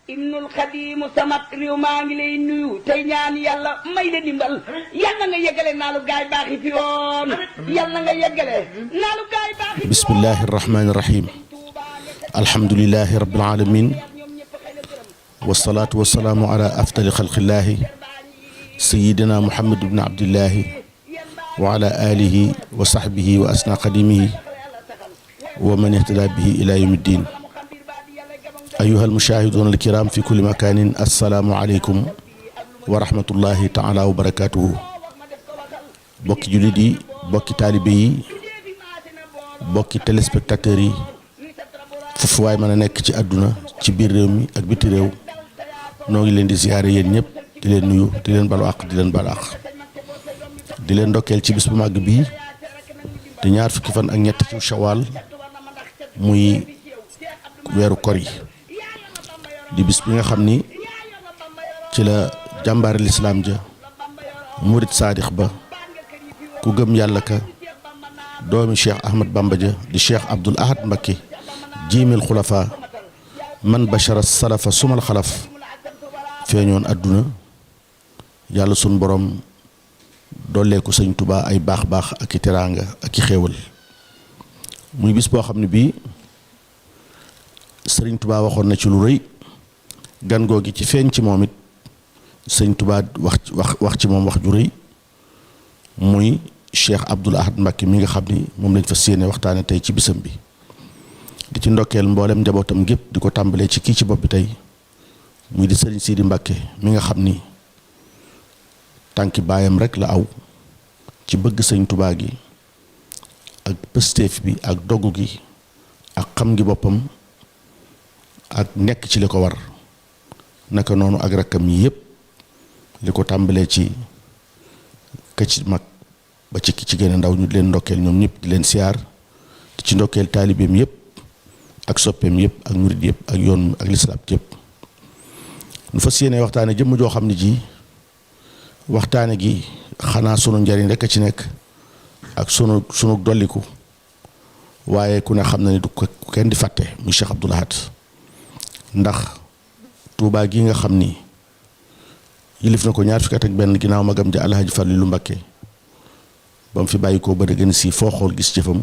Ibnul Xadimu samat réew maa ngi lay nuyu tey ñaan yàlla may la dimbal yàlla nga yeggale naalu gaay baaxi fi yoon yàlla nga yeggale naalu gaay baaxi bismillahi rahmani rahim alhamdulillahi rabbil alamin wasalaatu wasalaamu ala afdali xalqillahi sayidina muhammad ibn abdillahi wa ala alihi wa sahbihi wa asna qadimihi wa man ihtada bihi ila yawmi ddin أيها المشاهدون الكرام في كل مكان السلام عليكم ورحمة الله تعالى وبركاته بوكي جوليدي بوكي طالبي بوكي تيليسبكتاتوري فوفو واي مانا نيك ci aduna ci biir réew mi ak biti réew noo ngi leen di ziyaare yéen ñëpp di leen nuyu di leen balu àq di leen balu àq di leen ndokkeel ci bis bu màgg bii te ñaar fukki fan ak ñett ci Shawwal muy weeru kor yi di bis bi nga xam ni ci la jàmbaari lislaam ja murit saadix ba ku gëm yàlla ka doomi cheikh ahmad bamba ja di cheikh abdul ahad mbakki jiimil xulafa man bachara salafa sumal xalaf feeñoon àdduna yàlla sun borom dolleeku sëñ tubaa ay baax baax ak i teraanga ak i xéewal muy bis boo xam ne bii sëriñ tubaa waxoon na ci lu rëy gan googi ci feeñ ci moom it sëñ tubaa wax ci moom wax ju rëy muy cheikh abdul ahad mbàkke mi nga xam ni moom lañ fa séene waxtaane tey ci bisam bi di ci ndokkeel mboolem njabootam gépp di ko tàmbalee ci kii ci bopp bi tey muy di sëriñ siidi mbàkke mi nga xam ni tànki baayam rek la aw ci bëgg sëñ tubaa gi ak pëstéef bi ak dogg gi ak xam ngi boppam ak nekk ci li ko war naka noonu ak rakkam yi yëpp li ko tàmbalee ci ka ci mag ba ci ki ci gën a ndaw ñu di leen ndokkeel ñoom ñëpp di leen siyaar di ci ndokkeel taalibeem yëpp ak soppeem yëpp ak murid yëpp ak yoon ak lislaam yëpp nu fas yéene waxtaane jëmm joo xam ne ji waxtaane gi xanaa sunu njariñ rek a ci nekk ak sunu dolliku waaye ku ne xam na ni du ko kenn di fàtte muy Cheikh Abdoul Ahad ndax Tuubaa gi nga xam ni yilif na ko ñaar fukki at ak benn ginnaaw magam ja Alhaji Falilu Mbakke ba mu fi bàyyi koo ba gën si foo xool gis jëfam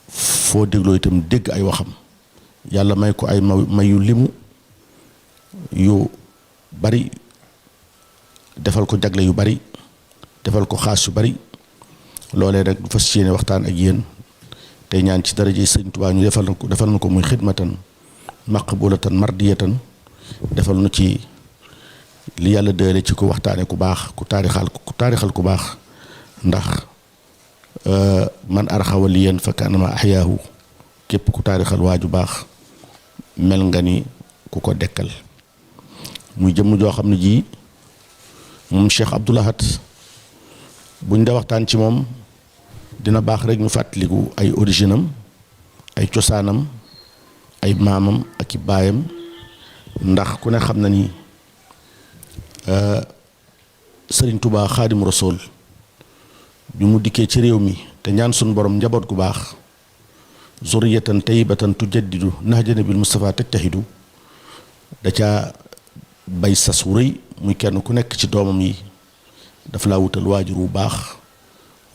foo dégloo itam dégg ay waxam yàlla may ko ay mayu limu yu bari defal ko jagle yu bari defal ko xaas yu bari loolee rek du fas yéene waxtaan ak yéen tey ñaan ci daraje sëñ Tuubaa ñu defal na ko muy xidmatan maqbulatan mardiyatan defal nu ci li yàlla dële ci ko waxtaane ku baax ku taarixal ku baax ndax man arxawa li yéen fa kaanama axyaahu képp ku taarixal waaju baax mel nga ni ku ko dekkal muy jëmm joo xam ne ji moom Cheikh Abdoul Ahad buñ da waxtaan ci moom dina baax rek ñu fàttaliku ay originam ay cosaanam ay maamam ak i baayam ndax ku ne xam na ni Sëriñ Tubaa Xaadimu Rasuul bi mu dikkee ci réew mi te ñaan suñ borom njaboot gu baax zuriyatan tayyibatan tujaddidu nahja nabil Mustafa tajtahidu da caa bay sas wu rëy muy kenn ku nekk ci doomam yi dafa laa wutal waajur wu baax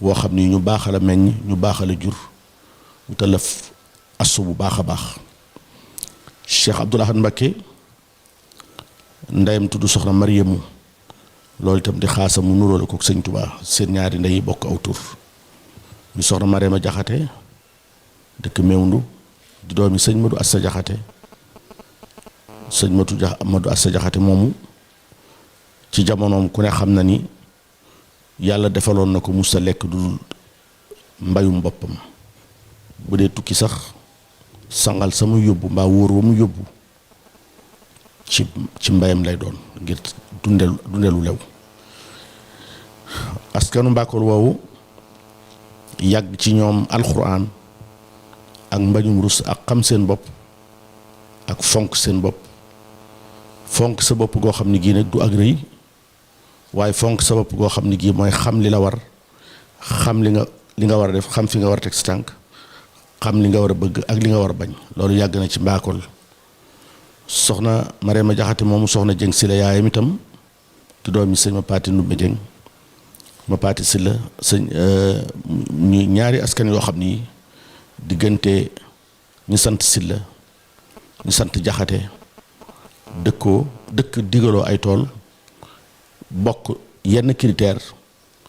woo xam ni ñu baaxal a meññ ñu baaxal a jur wutal la asu bu baax a baax Cheikh Abdoul Ahad Mbacké ndeyam tudd soxna Mariyamu loolu itam di xaasa mu nuróole ko sëñ Tubaa seen ñaari ndey bokk aw tur ñu soxna Mariama Jaxate dëkk Mewndu di doomi sëñ Madu Assa Jaxate sëñ Madu Assa Jaxate moomu ci jamonoom ku ne xam na ni yàlla defaloon na ko musta lekk dul mbayum boppam bu dee tukki sax sangal sama yóbbu mbaa wóor wa mu yóbbu ci mbayam lay doon ngir dundelu lew askanu Mbàkkool woowu yàgg ci ñoom alxuraan ak mbañum rus ak xam seen bopp ak fonk seen bopp fonk sa bopp goo xam ne gii nag du ak rëy waaye fonk sa bopp goo xam ne gii mooy xam li la war xam li nga war a def xam fi nga war a teg sa tànk xam li nga war a bëgg ak li nga war a bañ loolu yàgg na ci Mbakol soxna Mariama Jaxate moomu soxna Jëng Silla yaayam itam di doomi sëñ ma paati Ndumbe Jëng ma paati Silla sëñ ñu ñaari askan yoo xam ni diggante ñu sant Silla ñu sant Jaxate dëkk digaloo ay tool bokk yenn critère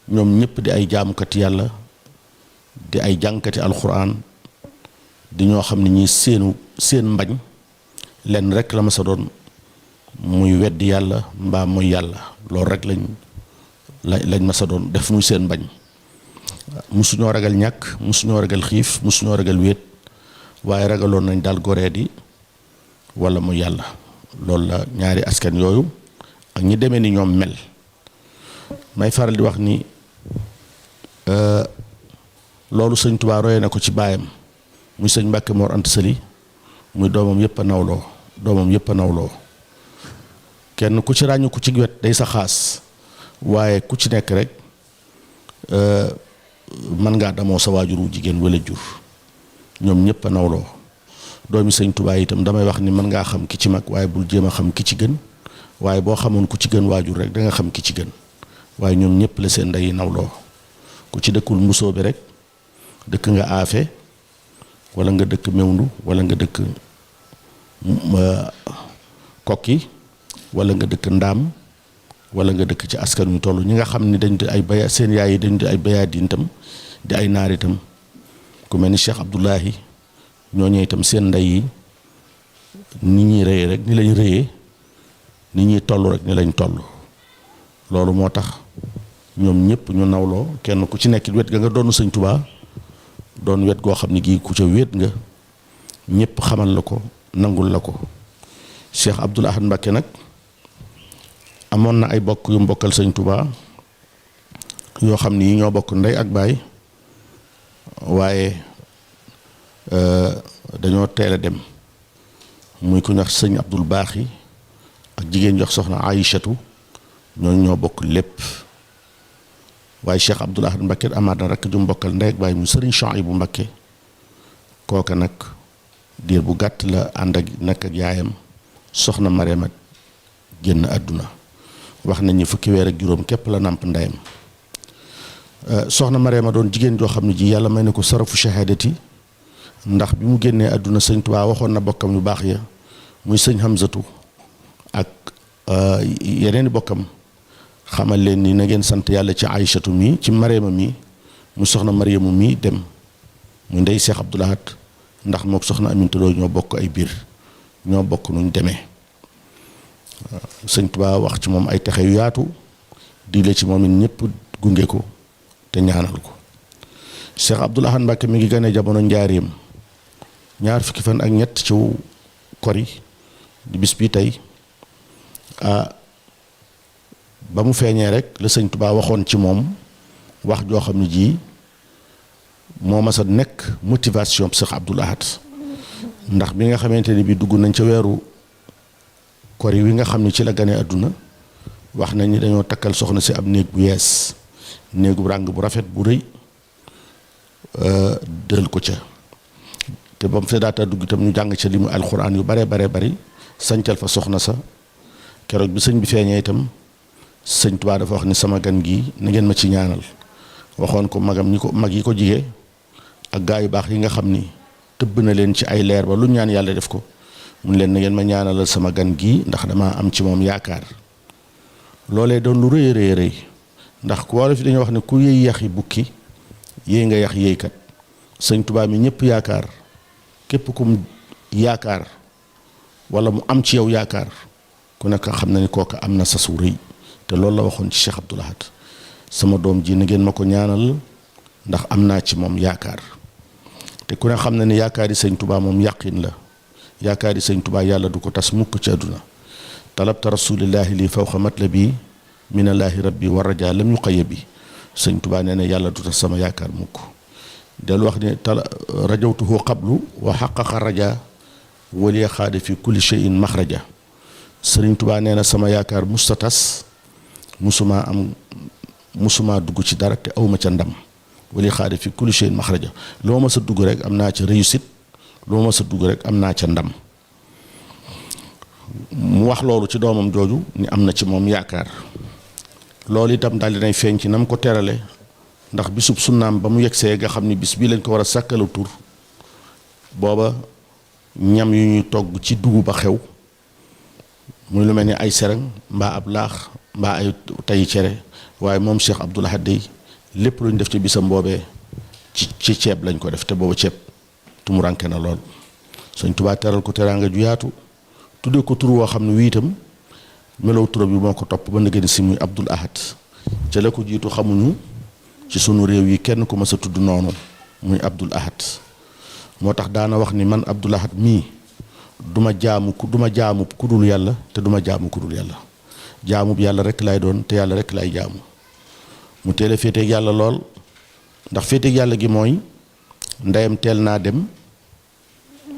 ñoom ñëpp di ay jaamukati yàlla di ay jànkati alxuraan di ñoo xam ne ñi seen mbañ lenn rek la ma sa doon muy weddi yàlla mbaa muy yàlla loolu rek lañ ma sa doon def muy seen mbañ musuñoo ragal ñàkk musuñoo ragal xiif musuñoo ragal wéet waaye ragaloon nañ daal goree di wala mu yàlla loolu la ñaari askan yooyu ak ñi demee ni ñoom mel may faral di wax ni loolu sëñ Tuubaa roye na ko ci baayam muy sëñ Mbàkke Mor Anta Sali muy doomam yëpp a nawloo kenn ku ci ràññu ku ci wet day sa xaas waaye ku ci nekk rek mën ngaa damoo sa waajuru jigéen wala jur ñoom ñëpp a nawloo doomi sëñ Tuubaa itam damay wax ni mën ngaa xam ki ci mag waaye bul jéem a xam ki ci gën waaye boo xamoon ku ci gën waajur rek da nga xam ki ci gën waaye ñoom ñëpp la seen ndey nawloo ku ci dëkkul mbusoo bi rek dëkk nga aafe wala nga dëkk mewndu wala nga dëkk kokki wala nga dëkk ndaam wala nga dëkk ci askan wi toll ñi nga xam ni dañ di ay baya seen yaay yi dañ di ay bayaadin itam di ay naar itam ku mel ni Cheikh Abdoulahi ñooñu itam seen ndey yi ni ñuy rëyee rek ni lañ rëyee ni ñuy toll rek ni lañ toll loolu moo tax ñoom ñëpp ñu nawloo kenn ku ci nekk wet ga nga doon sëñ Tuubaa doon wet goo xam ne gii ku ca wet nga ñëpp xamal la ko nangul la ko Cheikh Abdoul Ahad Mbacké nag amoon na ay bokk yu mbokkal sëñ Tuubaa yoo xam ni ñoo bokk ndey ak baay waaye dañoo teel a dem muy ku ñax sëñ Abdul Baaxi ak jigéen jox soxna Aïchatu ñooñu ñoo bokk lépp waaye Cheikh Abdoul Ahad Mbacké amaat na rakk ju mbokkal ndey ak baay mu sëriñ Chouaïbou Mbacké kooka nag diir bu gàtt la ànd ak nag ak yaayam soxna Mariama génn àdduna wax nañ ni fukki weer ak juróom képp la nàmp ndeyam soxna Mariama doon jigéen joo xam ne ji yàlla may na ko sarafu shahadati ndax bi mu génnee àdduna sëñ Tuubaa waxoon na bokkam yu baax ya muy sëñ Hamzatu ak yeneen i bokkam xamal leen ni na ngeen sant yàlla ci Aïchatu mi ci Mariama mi mu soxna Mariamu mi dem mu ndey Cheikh Abdoul Ahad ndax mook soxna Aminta Lo ñoo bokk ay biir ñoo bokk nuñ demee sëñ Tuubaa wax ci moom ay texe yu yaatu digle ci moom it ñëpp gunge ko te ñaanal ko Cheikh Abdoul Ahad Mbacké mi ngi gane jamono njaareem ñaar fukki fan ak ñett ci kori di bis bi tey ba mu feeñee rek la sëñ Tuubaa waxoon ci moom wax joo xam ne ji moo mas a nekk motivation Cheikh Abdoul Ahad ndax bi nga xamante ni bi dugg nañ ca weeru kori wi nga xam ne ci la gane àdduna wax nañ ni dañoo takkal soxna si ab néeg bu yees néegu ràng bu rafet bu rëy dëral ko ca te ba mu fee daata dugg itam ñu jàng ca li mu alxuraan yu bare bari sancal fa soxna sa keroog bi sëñ bi feeñee itam sëñ Tuubaa dafa wax ni sama gan gi na ngeen ma ci ñaanal waxoon ko magam ñi ko mag yi ko jigee ak gaa yu baax yi nga xam ni tëbb na leen ci ay leer ba lu ñaan yàlla def ko mun leen na ngeen ma ñaanalal sama gan gi ndax damaa am ci moom yaakaar loolee doon lu rëy ndax ku wolof fi dañuy wax ne ku yëy yaxi bukki yéey nga yax yéeykat sëñ Tuubaa mi ñëpp yaakaar képp kum yaakaar wala mu am ci yow yaakaar ku nekk xam na ni kooka am na sasu rëy te loolu la waxoon ci Cheikh Abdoul Ahad sama doom ji na ngeen ma ko ñaanal ndax am naa ci moom yaakaar te ku ne xam na ni yaakaari sëñ Tuubaa moom yàqin la yaakaari sëñ Tuubaa yàlla du ko tas mukk ci àdduna talabta rasulillahi lii fawqa matlabi minallaahi rabbi wa raja lam yuqayya bi sëñ Tuubaa nee na yàlla du tas sama yaakaar mukk del wax ne rajawtuhu qablu wa xaqaqa raja waliya xaade fi kulli shay'in maxraja sëriñ Tuubaa nee na sama yaakaar musta tas musuma dugg ci dara te awma ca ndam waliya xaade fi kulli shay'in maxraja loo ma sa dugg rek am naa ca réussite loo ma sa dugg rek am naa ca ndam mu wax loolu ci doomam jooju ni am na ci moom yaakaar loolu itam daal dinay feeñ ci na mu ko terale ndax bisub sunnaam ba mu yegsee nga xam ni bis bii lañ ko war a sàkkalu tur booba ñam yu ñuy togg ci dugub ba xew muy lu mel ni ay sereng mbaa ab laax mbaa ay tayi cere waaye moom Cheikh Abdoul Ahad dey lépp lu ñu def ci bisam boobee ci ceeb lañ ko def te booba ceeb tumuranke na lool Sëñ Tuubaa teral ko teraanga ju yaatu tuddee ko tur woo xam ne wii itam melow turam bi moo ko topp ba ndëgëni si muy Abdoul Ahad ca la ko jiitu xamuñu ci sunu réew yi kenn ku mas a tudd noonu muy Abdoul Ahad moo tax daana wax ni man Abdoul Ahad mii duma jaamu ku dul yàlla te duma jaamu ku dul yàlla jaamub yàlla rek lay doon te yàlla rek lay jaamu mu teel a féeteeg yàlla lool ndax féeteeg yàlla gi mooy ndeyam teel naa dem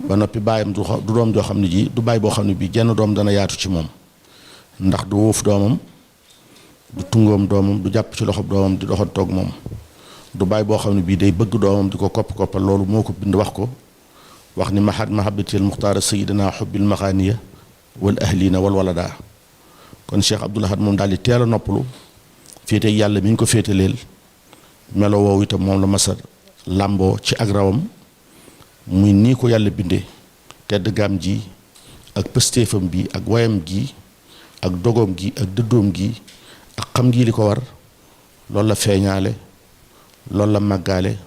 ba noppi baayam du doom joo xam ne ji du baay boo xam ne bii jenn doom dana yaatu ci moom ndax du wuuf doomam du tungoom doomam du jàpp ci loxob doomam di doxantoog moom du baay boo xam ne bii day bëgg doomam di ko koppal loolu moo ko bind wax ko wax ni mahabbatil muxtaara sayidina xubbil maxaaniya wal ahlina wal walada kon Cheikh Abdoul Ahad moom daal di teel a noppalu féeteeg yàlla mi ñu ko féetaleel melo woowu itam moom la masa làmboo ci ak rawam muy nii ko yàlla bindee tedd gaam ji ak pëstéefam bi ak wayam gi ak dogoom gi ak dëddoom gi ak xam gi li ko war loolu la feeñaale loolu la màggaale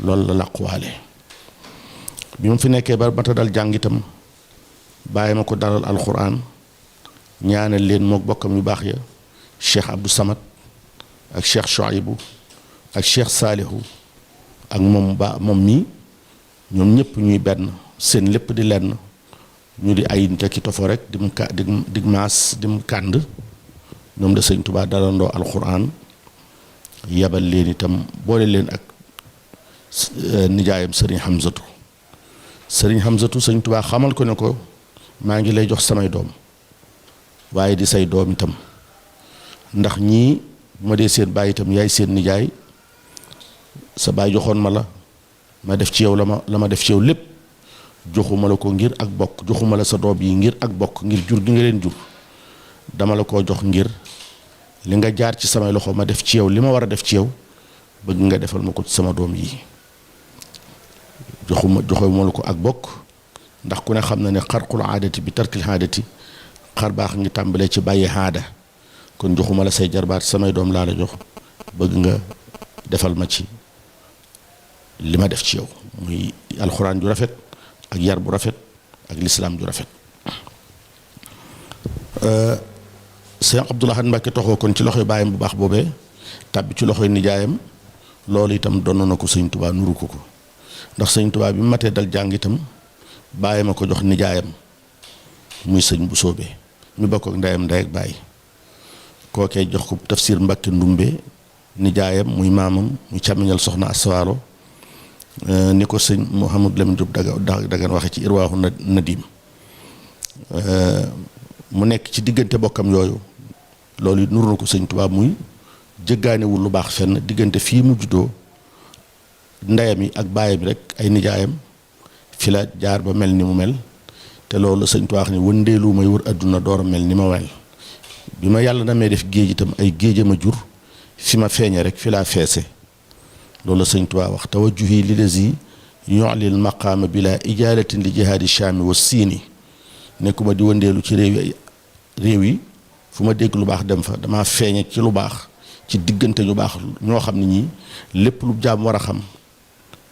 loolu la làquwaale bi mu fi nekkee ba mata dal jàng itam bàyyi ma ko dalal alxuraan ñaanal leen mook bokkam yu baax ya Cheikh Abdou Samad ak Cheikh Chouaïbou ak Cheikh Saalihu ak moom mii ñoom ñëpp ñuy benn seen lépp di lenn ñu di ay nit ki tofo rek di maas di kànd ñoom da Sëñ Tuubaa dalandoo alxuraan yabal leen itam boole leen ak nijaayam Sëriñ Hamzatu Sëñ Tuubaa xamal ko ne ko maa ngi lay jox samay doom waaye di say doom itam ndax ñii bu ma dee seen baay itam yaay seen nijaay sa baay joxoon ma la ma def ci yow la ma def ci yow lépp joxuma la ko ngir ak bokk joxuma la sa doom yi ngir ak bokk ngir jur gi nga leen jur dama la koo jox ngir li nga jaar ci samay loxo ma def ci yow li ma war a def ci yow bëgg nga defal ma ko ci sama doom yi joxuma la ko ak bokk ndax ku ne xam na ne xarqul aadati bi tarkil aadati xar baax ngi tàmbalee ci bàyyi aada kon joxuma la say jarbaat samay doom laa la jox bëgg nga defal ma ci li ma def ci yow muy alxuraan ju rafet ak yar bu rafet ak lislaam ju rafet Sëñ Abdoul Ahad Mbacké toxoo kon ci loxoy baayam bu baax boobee tàbbi ci loxoy nijaayam loolu itam donn na ko Sëñ Tuubaa nuru ko ndax Sëñ Tuubaa bi mu matee dal jàng itam baayam a ko jox nijaayam muy sëñ bu soobee mi bokk ak ndeyam ndey ak baay kookee jox ko tafsir Mbacké Ndumbe nijaayam muy maamam muy càmmiñal soxna Aswaalo ni ko sëñ Mouhamadou Lamine Diop dagan waxe ci Irwaahu Nadim mu nekk ci diggante bokkam yooyu loolu nuru na ko Sëñ Tuubaa muy jëggaanewul lu baax fenn diggante fii mu juddoo ndeyam yi ak baayam yi rek ay nijaayam fi la jaar ba mel ni mu mel te loolu Sëñ Tuubaa wax ni wëndeelu may wër àdduna door a mel ni ma wel bi ma yàlla na may def géej itam ay géejama jur fi ma feeñe rek fi laa feese loolu la Sëñ Tuubaa wax tawajjuhi li lazi yu'lil maqaama bila ijaalatin li jihaadi shaami wa siini nekkuma di wëndeelu ci réew yi fu ma dégg lu baax dem fa dama feeñe ci lu baax ci diggante ñu baax ñoo xam ne ñii lépp lu jaam war a xam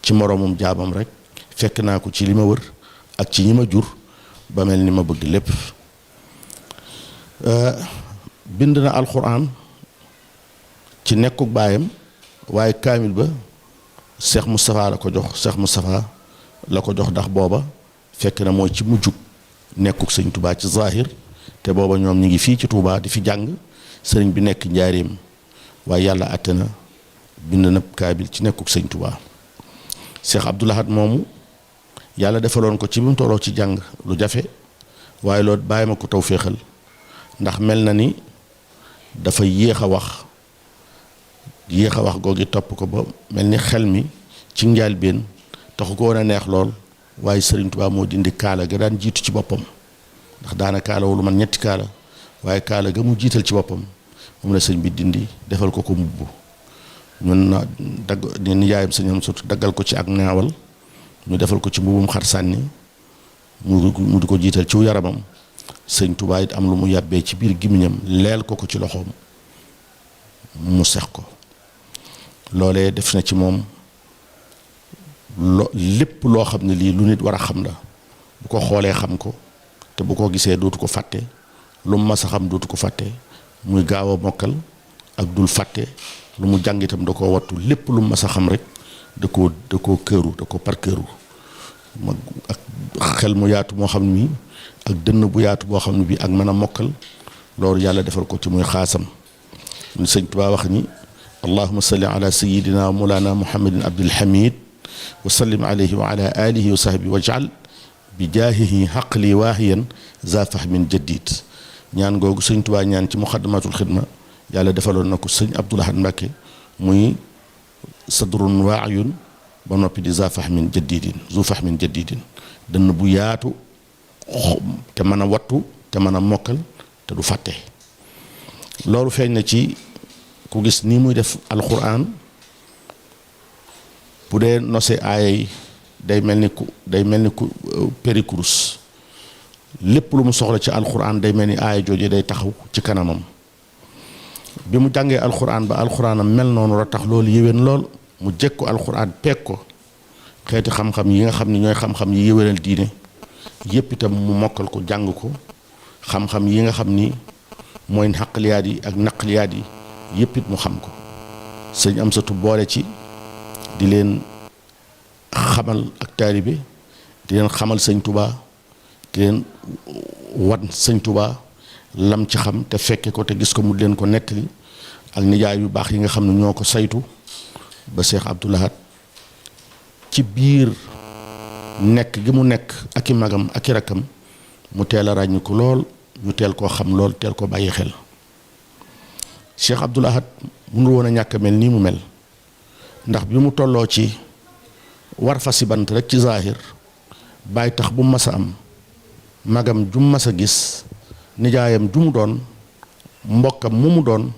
ci moroomum jaamam rek fekk naa ko ci li ma wër ak ci ñi ma jur ba mel ni ma bëgg lépp bind na alxuraan ci nekkuk baayam waaye kaamil ba Cheikh Moustapha la ko jox Cheikh Moustapha la ko jox ndax booba fekk na mooy ci mujjug nekkuk Sëñ Tuubaa ci zahir te booba ñoom ñi ngi fii ci Tuubaa di fi jàng sëriñ bi nekk njaareem waaye yàlla àtte na bind na kaamil ci nekkuk Sëñ Tuubaa Cheikh Abdoul Ahad moomu yàlla defaloon ko ci bi mu tolloo ci jàng lu jafe waaye loolu bàyyi ma ko taw féexal ndax mel na ni dafa yéex a wax googi topp ko ba mel ni xel mi ci njëlbéen taxu ko woon a neex lool waaye Sëriñ Tuubaa moo dindi kaala ga daan jiitu ci boppam ndax daana kaala lu man ñetti kaala waaye kaala ga mu jiital ci boppam moom la sëñ bi dindi defal ko mbubb ñun na dagg ni yaayam sëñ am surtout daggal ko ci ak naawal ñu defal ko ci mbubum xar sànni mu di ko jiital ci yaramam sëñ Tuubaa it am lu mu yàbbee ci biir gimiñam leel ko ci loxoom mu sex ko loolee def na ci moom lépp loo xam ne lii lu nit war a xam la bu ko xoolee xam ko te bu ko gisee dootu ko fàtte lu mu mas a xam dootu ko fàtte muy gaaw a mokkal ak dul fàtte lu mu jàng itam da koo wattu lépp lu mu mas a xam rek da koo këru da ko parkëru ak xel mu yaatu moo xam ne ak dënn bu yaatu boo xam ne bii ak mën a mokkal loolu yàlla defal ko ci muy xaasam ñu sëñ Tuubaa wax ni allahuma salli ala sayidina wa mawlana muhammadin abdul hamid wa sallim alayhi wa ala alihi wa sahbi wajal bi jaahihi xaqli waahiyan za fahmin jadid ñaan googu sëñ Tuubaa ñaan ci muxaddamatul xidma yàlla defaloon na ko sëñ Abdul Ahad Mbàkke muy sadrun waayun ba noppi di za fahmin jadidin zu fahmin jadidin dënn bu yaatu te mën a wattu te mën a mokkal te du fàtte loolu feeñ na ci ku gis nii muy def alquran bu dee nose aayay day mel ni ku périkurus lépp lu mu soxla ci alquran day mel ni aaya jooje day taxaw ci kanamam bi mu jàngee alquran ba alquranam mel noonu la tax loolu yéwén lool mu jekku alquran peeg ko xeeti xam-xam yi nga xam ni ñooy xam-xam yi yéwénal diine yépp itam mu mokkal ko jàng ko xam-xam yi nga xam ni mooy xaqliyaat yi ak naqliyaat yi yépp it mu xam ko sëñ am satu boole ci di leen xamal ak taalibe di leen xamal sëñ Tuubaa di leen wan sëñ Tuubaa lam ci xam te fekke ko te gis ko mu leen ko nettali ak nijaay yu baax yi nga xam ne ñoo ko saytu ba Cheikh Abdoul Ahad ci biir nekk gi mu nekk ak i magam ak i rakkam mu teel a ràññi ko lool ñu teel koo xam lool teel ko bàyyi xel Cheikh Abdoul Ahad mënul woon a ñàkk mel nii mu mel ndax bi mu tolloo ci war fa si bant rek ci zaahir bàyyi tax bu mu mas a am magam ju mu mas a gis nijaayam ju mu doon mbokkam mu doon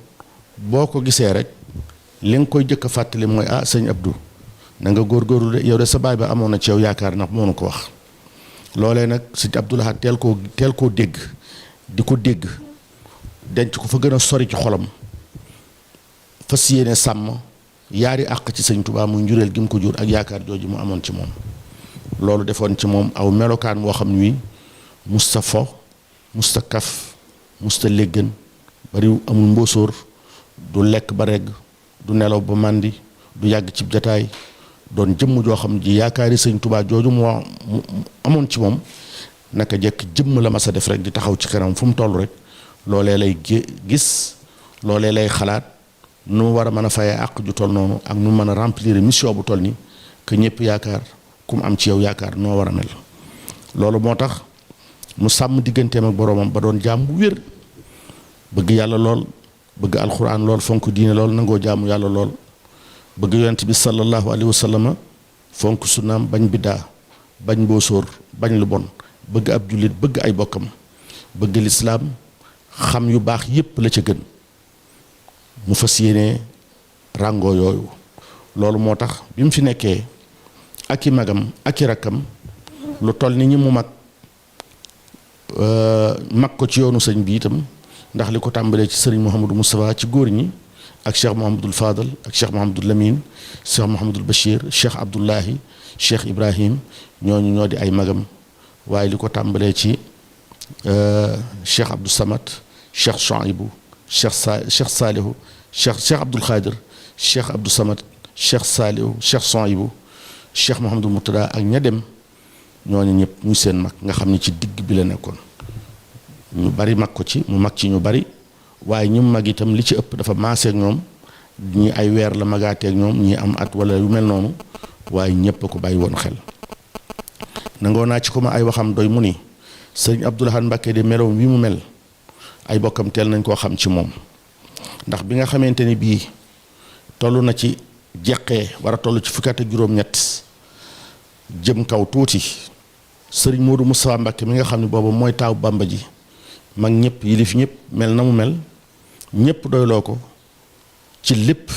boo ko gisee rek li nga koy jëkk a fàttali mooy ah sëñ Abdou na nga góorgóorlu de yow de sa baay ba amoon na ci yow yaakaar ndax moo nu ko wax loolee nag sëñ Abdoul Ahad teel koo dégg di ko dégg denc ko fa gën a sori ci xolam fas yéene sàmm yaari àq ci sëñ Tuubaa muy njureel gi mu ko jur ak yaakaar jooju mu amoon ci moom loolu defoon ci moom aw melokaan woo xam ni musta fo musta kaf musta léggën bariw amul mbóosóor du lekk ba regg du nelaw ba màndi du yàgg ci jataay doon jëmm joo xam ji yaakaari sëñ Tuubaa jooju mu amoon ci moom naka jekk jëmm la ma sa def rek di taxaw ci kanam fu mu toll rek loolee lay gis loolee lay xalaat nu mu war a mën a fayee àq ju toll noonu ak nu mën a remplir mission bu toll ni que ñëpp yaakaar ku mu am ci yow yaakaar noo war a mel loolu moo tax mu sàmm digganteem ak boroomam ba doon jaam bu wér bëgg yàlla lool bëgg alxuraan lool fonk diine lool nangoo jaamu yàlla lool bëgg yonent bi sallallahu alayhi wa sallam fonk sunnaam bañ biddaa bañ mboosóor bañ lu bon bëgg ab jullit bëgg ay bokkam bëgg lislaam xam yu baax yépp la ca gën mu fas yéene ràngoo yooyu loolu moo tax bi mu fi nekkee ak i magam ak i rakkam lu toll ni ñi mu mag ko ci yoonu sëñ bi itam ndax li ko tàmbalee ci sëriñ Mouhamadou Moustapha ci góor ñi ak cheikh Mouhamadul Fadal ak cheikh Mouhamadul Lamine cheikh Mouhamadul Bachir cheikh Abdullahi cheikh Ibrahim ñooñu ñoo di ay magam waaye li ko tàmbalee ci cheikh Abdou Samad cheikh Chouaibou cheikh Salihu cheikh Abdoul Khadir cheikh Abdou Samad cheikh Salihu cheikh Chouaibou cheikh Mouhamadul Murtada ak ña dem ñooñu ñëpp ñu seen mag nga xam ne ci digg bi la nekkoon ñu bari mag ko ci mu mag ci ñu bari waaye ñu mag itam li ci ëpp dafa maaseeg ñoom ñi ay weer la magaateeg ñoom ñi am at wala yu mel noonu waaye ñëpp a ko bàyyi woon xel nangoo naa ci ko ma ay waxam doy mu ni sëriñ Abdoul Ahad Mbacké de meloom wi mu mel ay bokkam teel nañ koo xam ci moom ndax bi nga xamante ni bii toll na ci jeqee war a toll ci fukki at ak juróom-ñett jëm kaw tuuti sëriñ Modou Moustapha Mbacké mi nga xam ne booba mooy taaw Bamba ji mag ñëpp yilif ñëpp mel na mu mel ñëpp doyloo ko ci lépp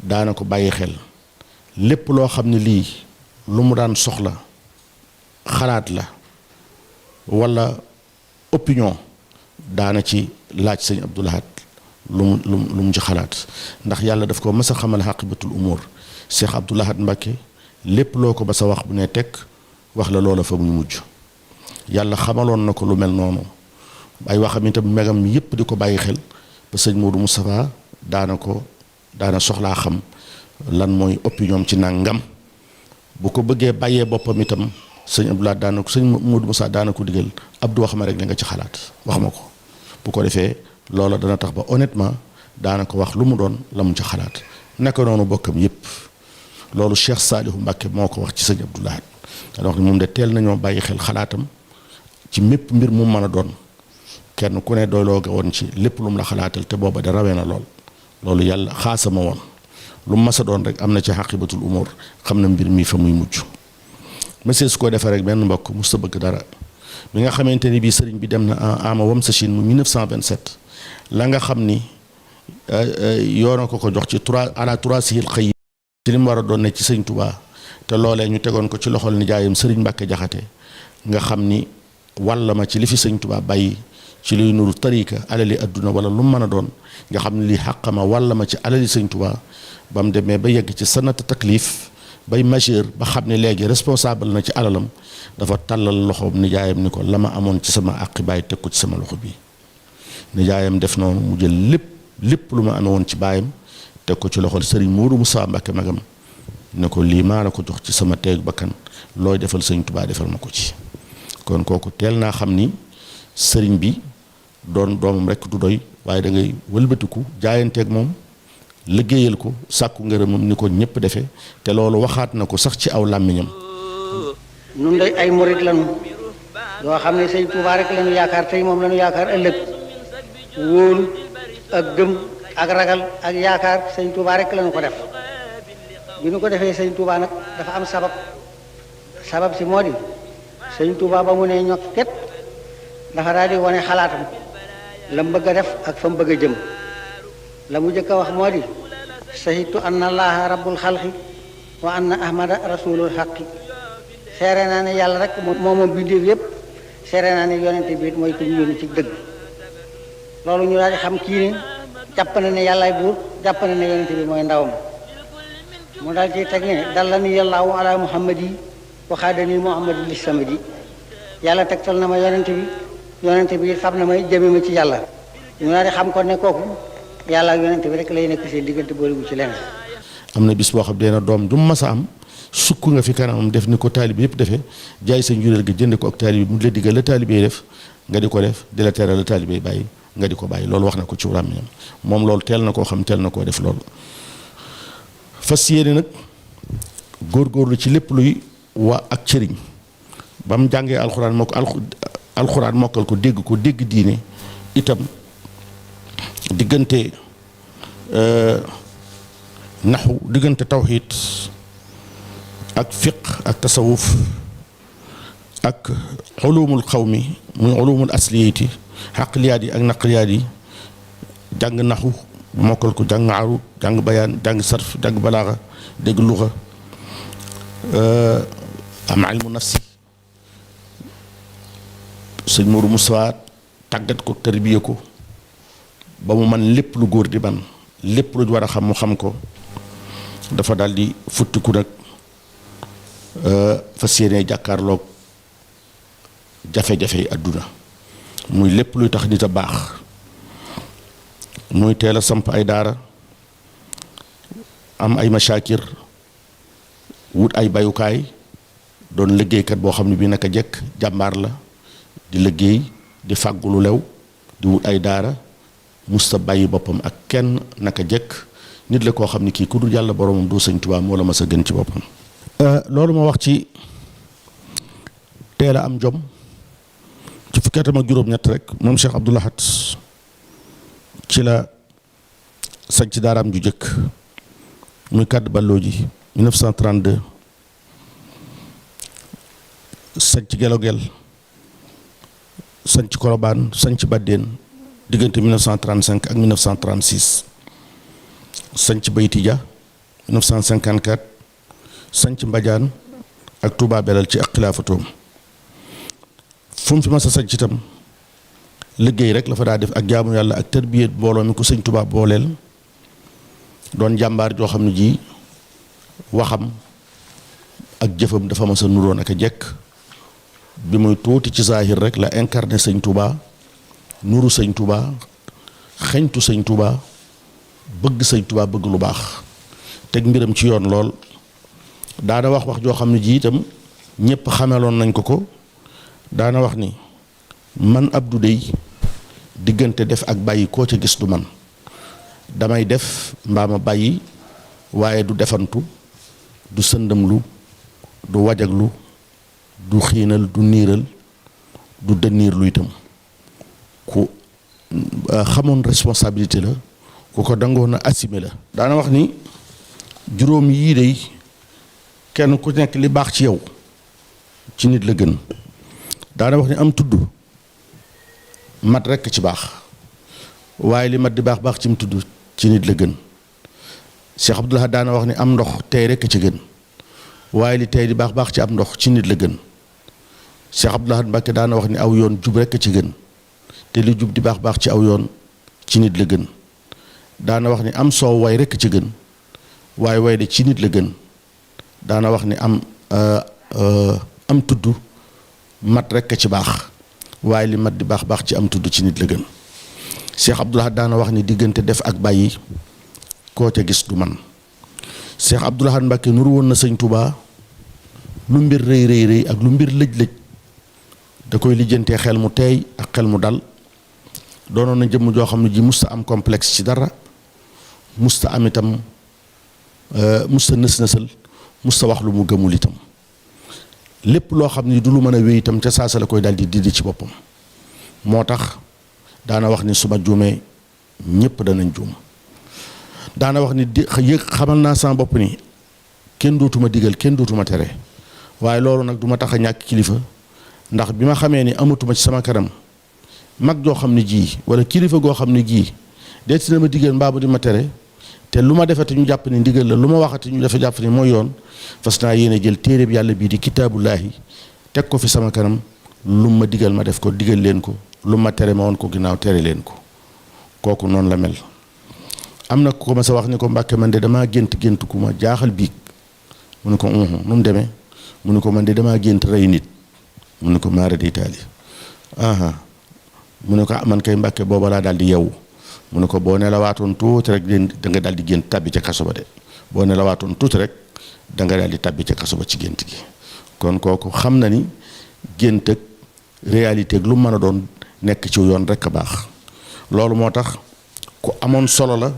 daana ko bàyyi xel lépp loo xam ne lii lu mu daan soxla xalaat la walla opinion daana ci laaj sëñ Abdou Lahad lu mu ci xalaat ndax yàlla daf ko mas a xamal xaqibatul umur Cheikh Abdou Lahad Mbacké lépp loo ko ba sa wax bu ne tekk wax la loola fa muy mujj yàlla xamaloon na ko lu mel noonu ay waxam itam megam yépp di ko bàyyi xel ba sëñ Modou Moustapha daana soxlaa xam lan mooy opinion ci nangam bu ko bëggee bàyyee boppam itam sëñ Abdou Lahad daana ko sëñ Modou Moustapha daana ko digal Abdou wax ma rek li nga ci xalaat wax ma ko bu ko defee loola dana tax ba honnêtement daana ko wax lu mu doon la mu ci xalaat naka noonu bokkam yépp loolu Cheikh Saliou Mbacké moo ko wax ci sëñ Abdou Lahad dana wax ni moom de teel nañoo bàyyi xel xalaatam ci mépp mbir mu mën a doon kenn ku ne doyloo ga woon ci lépp lu mu la xalaatal te booba da rawee na loolu yàlla xaasama woon lu mu mas a doon rek am na ci xaqibatul umur xam na mbir mi fa muy mujj monsieur su ko defee rek benn mbokk mos ta bëgg dara bi nga xamante ni bii sëriñ bi dem na ama wam sa Chine mu 1927 la nga xam ni yoona ko jox ci trois sihil xëy ci li mu war a doon ne ci sëñ Touba te loolee ñu tegoon ko ci loxol nijaayam sëriñ Mbacké Jaxate nga xam ni walla ma ci li fi sëñ Touba bàyyi ci luy nuru tarika alali adduna wala lu mu mën a doon nga xam ne lii xàqama walla ma ci alali sëñ Touba ba mu demee ba yegg ci sanata taklif bay majeur ba xam ne léegi responsable na ci alalam dafa tàllal loxoom nijaayam ni ko la ma amoon ci sama àqi baay teg ko ci sama loxo bi nijaayam def noonu mu jël lépp lu ma amee woon ci baayam teg ko ci loxol sëriñ Modou Moustapha Mbacké magam ne ko lii maa la ko jox ci sama teeg bakkan looy defal sëñ Touba defal ma ko ci kon kooku teel naa xam ni sëriñ bi doon doomam rekk du doy waaye da ngay wëlbatiku jaayanteeg moom liggéeyal ko sàkku ngërëmam ni ko ñëpp defee te loolu waxaat na ko sax ci aw làmmiñam nun day ay murit lañu yoo xam ne sëñ Touba rek lañu yaakaar tey moom lañu yaakaar ëllëg wóolu ak gëm ak ragal ak yaakaar sëñ Touba rek lañu ko def bi nu ko defee sëñ Touba nag dafa am sabab si moo di sëñ Touba ba mu ne ñokket dafa daal di wane xalaatam la mu bëgg a def ak fa mu bëgg a jëm la mu jëkk a wax moo di sahitu anna allaha rabbul xalqi wa anna ahmada rasulul xaqi seere naa ne yàlla rek moom bindeef yépp seere naa ne yonente bi mooy ko ñu yónni ci dëgg loolu ñu daal di xam kii ne jàpp na ne yàllaay buur jàpp na ne yonente bi mooy ndawam mu daal ci teg ne dalla ni yàllaahu ala muhammadi waxaadani muhammadi li samadi yàlla tegtal na ma yonente bi fab na may jëme ma ci yàlla ñu daal di xam ko ne kooku yàlla ak yonente bi rek lay nekk seen diggante boole bu ci leneen. am na bis boo xam ne doom du mas a am sukk nga fi kanamam def ni ko taalibe yëpp defee jaay sa njureel gi jënd ko ak taalibe mu la diggal la taalibe yi def nga di ko def di la tere la taalibe yi bàyyi nga di ko bàyyi loolu wax na ko ci làmmiñam moom loolu teel na koo xam teel na koo def loolu. fas yéene nag góorgóorlu ci lépp luy waa ak cëriñ ba mu jàngee alxuraan mokkal ko dégg diine itam diggante naxu diggante tawxiid ak fiq ak tasawuf ak ulumul xawmi muy ulumul asliyati xaqliyaat yi ak naqliyaat yi jàng naxu mokkal ko jàng arut jàng bayaan jàng sarf jàng balaaxa dégg luxa am ilmu nafsi sëñ Modou Moustapha tàggat ko tarbiya ko ba mu man lépp lu góor di man lépp lu war a xam mu xam ko dafa daal di futtiku nag fas yéene jàkkaarloog jafe-jafe yi àdduna muy lépp luy tax nit a baax muy teel a samp ay daara am ay masaakir wut ay bayukaay doon liggéeykat boo xam ne bii naka jekk jàmbaar la di liggéey di fàggu lu lew di wut ay daara musta bàyyi boppam ak kenn naka jekk nit la koo xam ne kii ku dul yàlla boromam du sëñ Tuubaa moo la mas a gën ci boppam. loolu ma wax ci teel a am jom ci fukki atam ak juróom-ñett rek moom Cheikh Abdou Lahad ci la sañ ci daaraam ju jëkk muy kàdd balloo ji 1932 sanc Gelogel sanc Kolobaan sanc Baddeen diggante 1935 ak 1936 sanc Baytija 1954 sanc Mbadiane ak Touba Belal ci ak xilaafatoom fu mu fi mas a sanc itam liggéey rek la fa daa def ak jaamu yàlla ak tarbiyet mbooloo mi ko sëñ Touba booleel doon jàmbaar joo xam ne ji waxam ak jëfam dafa mas a nuroon ak a jekk bi muy tuuti ci zahir rek la incarné sëñ Touba nuru sëñ Touba xeñtu sëñ Touba bëgg sëñ Touba bëgg lu baax teg mbiram ci yoon lool daana wax joo xam ne ji itam ñëpp xameloon nañ ko daana wax ni man Abdou dey diggante def ak bàyyi koo ca gis du man damay def mbaa ma bàyyi waaye du defantu du sëndamlu du wajaglu du xiinal du niiral du dënniir lu itam ku xamoon responsabilité la ku ko dangoon a assumé la daana wax ni juróom yii dey kenn ku nekk li baax ci yow ci nit la gën daana wax ni am tudd mat rekk ci baax waaye li mat di baax baax ci mu tudd ci nit la gën Cheikh Abdoul Ahad daana wax ni am ndox tey rekk ci gën waaye li tey di baax baax ci am ndox ci nit la gën Cheikh Abdoul Ahad Mbacké daana wax ni aw yoon jub rekk ci gën te li jub di baax baax ci aw yoon ci nit la gën daana wax ni am soow way rekk ci gën waaye way de ci nit la gën daana wax ni am tudd mat rekk ci baax waaye li mat di baax baax ci am tudd ci nit la gën Cheikh Abdoul Ahad daana wax ni diggante def ak bàyyi koo ca gis du man Cheikh Abdoul Ahad Mbacké nuru woon na sëñ Touba lu mbir rëy rëy rëy ak lu mbir lëj-lëj da koy lijjantee xel mu teey ak xel mu dal doonoon na jëmm joo xam ne ji musta am complexe ci dara musta am itam musta nës-nësal musta wax lu mu gëmul itam lépp loo xam ni du lu mën a wéy itam ca saasa la koy daal di didi ci boppam moo tax daana wax ni su ma juumee ñépp danañ juum daana wax ni yëg xamal naa sama bopp ni kenn dootuma digal kenn dootuma tere waaye loolu nag du ma tax a ñàkk kilifa ndax bi ma xamee ni amatuma ci sama kanam mag joo xam ne ji wala kilifa goo xam ne gii deeti na ma digal mbaa bu di ma tere te lu ma defati ñu jàpp ni ndigal la lu ma waxati ñu dafa jàpp ni mooy yoon fas naa yéene jël téere bi yàlla bii di kitaabullaahi teg ko fi sama kanam lu ma digal ma def ko digal leen ko lu ma tere ma woon ko ginnaaw tere leen ko kooku noonu la mel. am na ku ko ma sa wax ni ko Mbàkke man de damaa gént ku ma jaaxal biig mu ne ko nu mu demee mu ne ko man de damaa gént rey nit mu ne ko maara di taali mu ne ko man kay Mbàkke booba laa daal di yeewu mu ne ko boo nelawaatoon tuuti rek da nga daal di gént tabbi ca kaso ba de boo nelawaatoon tuuti rek da nga daal di tabbi ca kaso ba ci gént gi kon kooku xam na ni gént ak réalité ak lu mën a doon nekk ci yoon rek a baax loolu moo tax ku amoon solo la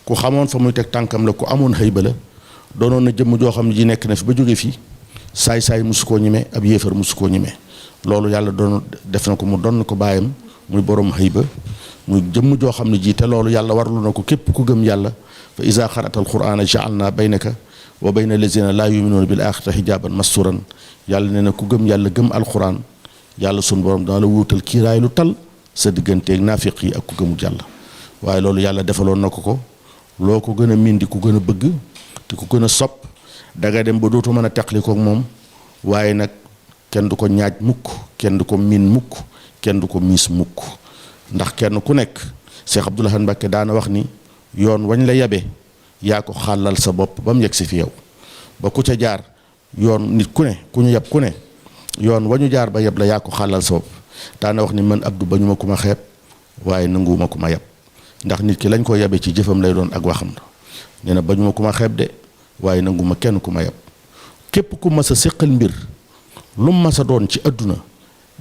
ku xamoon fa muy teg tànkam la ku amoon xëyba la doonoon na jëmm joo xam ne ji nekk na fi ba jóge fii saay-saay musu koo ñime ab yéefar musu koo ñime loolu yàlla doon def na ko mu doon ko baayam muy borom xëyba muy jëmm joo xam ne ji te loolu yàlla warlu na ko képp ku gëm yàlla fa iza xarata alqur'ana ja'alna baynaka wa bayna allazina laa yuminuuna bil axirati hijaban masturan yàlla nee na ku gëm yàlla gëm alquran yàlla sun borom dana la wuutal kiiraay lu tal sa digganteeg naafiq yi ak ku gëmul yàlla waaye loolu yàlla defaloon na ko loo ko gën a miin di ku gën a bëgg te ku gën a sopp danga dem ba dootu mën a teqli koog moom waaye nag kenn du ko ñaaj mukk kenn du ko miin mukk kenn du ko miis mukk ndax kenn ku nekk Cheikh Abdoul Ahad Mbacké daana wax ni yoon wañ la yabe yaa ko xàllal sa bopp ba mu yegg si fi yow ba ku ca jaar yoon nit ku ne ku ñu yab ku ne yoon wañu jaar ba yab la yaa ko xàllal sa bopp daana wax ni man Abdou bañu ma ku ma xeeb waaye nanguwuma ku ma yab ndax nit ki lañ ko yabe ci jëfam lay doon ak waxam nee na bañu ma ku ma xeeb de waaye nanguma kenn ku ma yab képp ku mas a séqal mbir lu mu mas a doon ci àdduna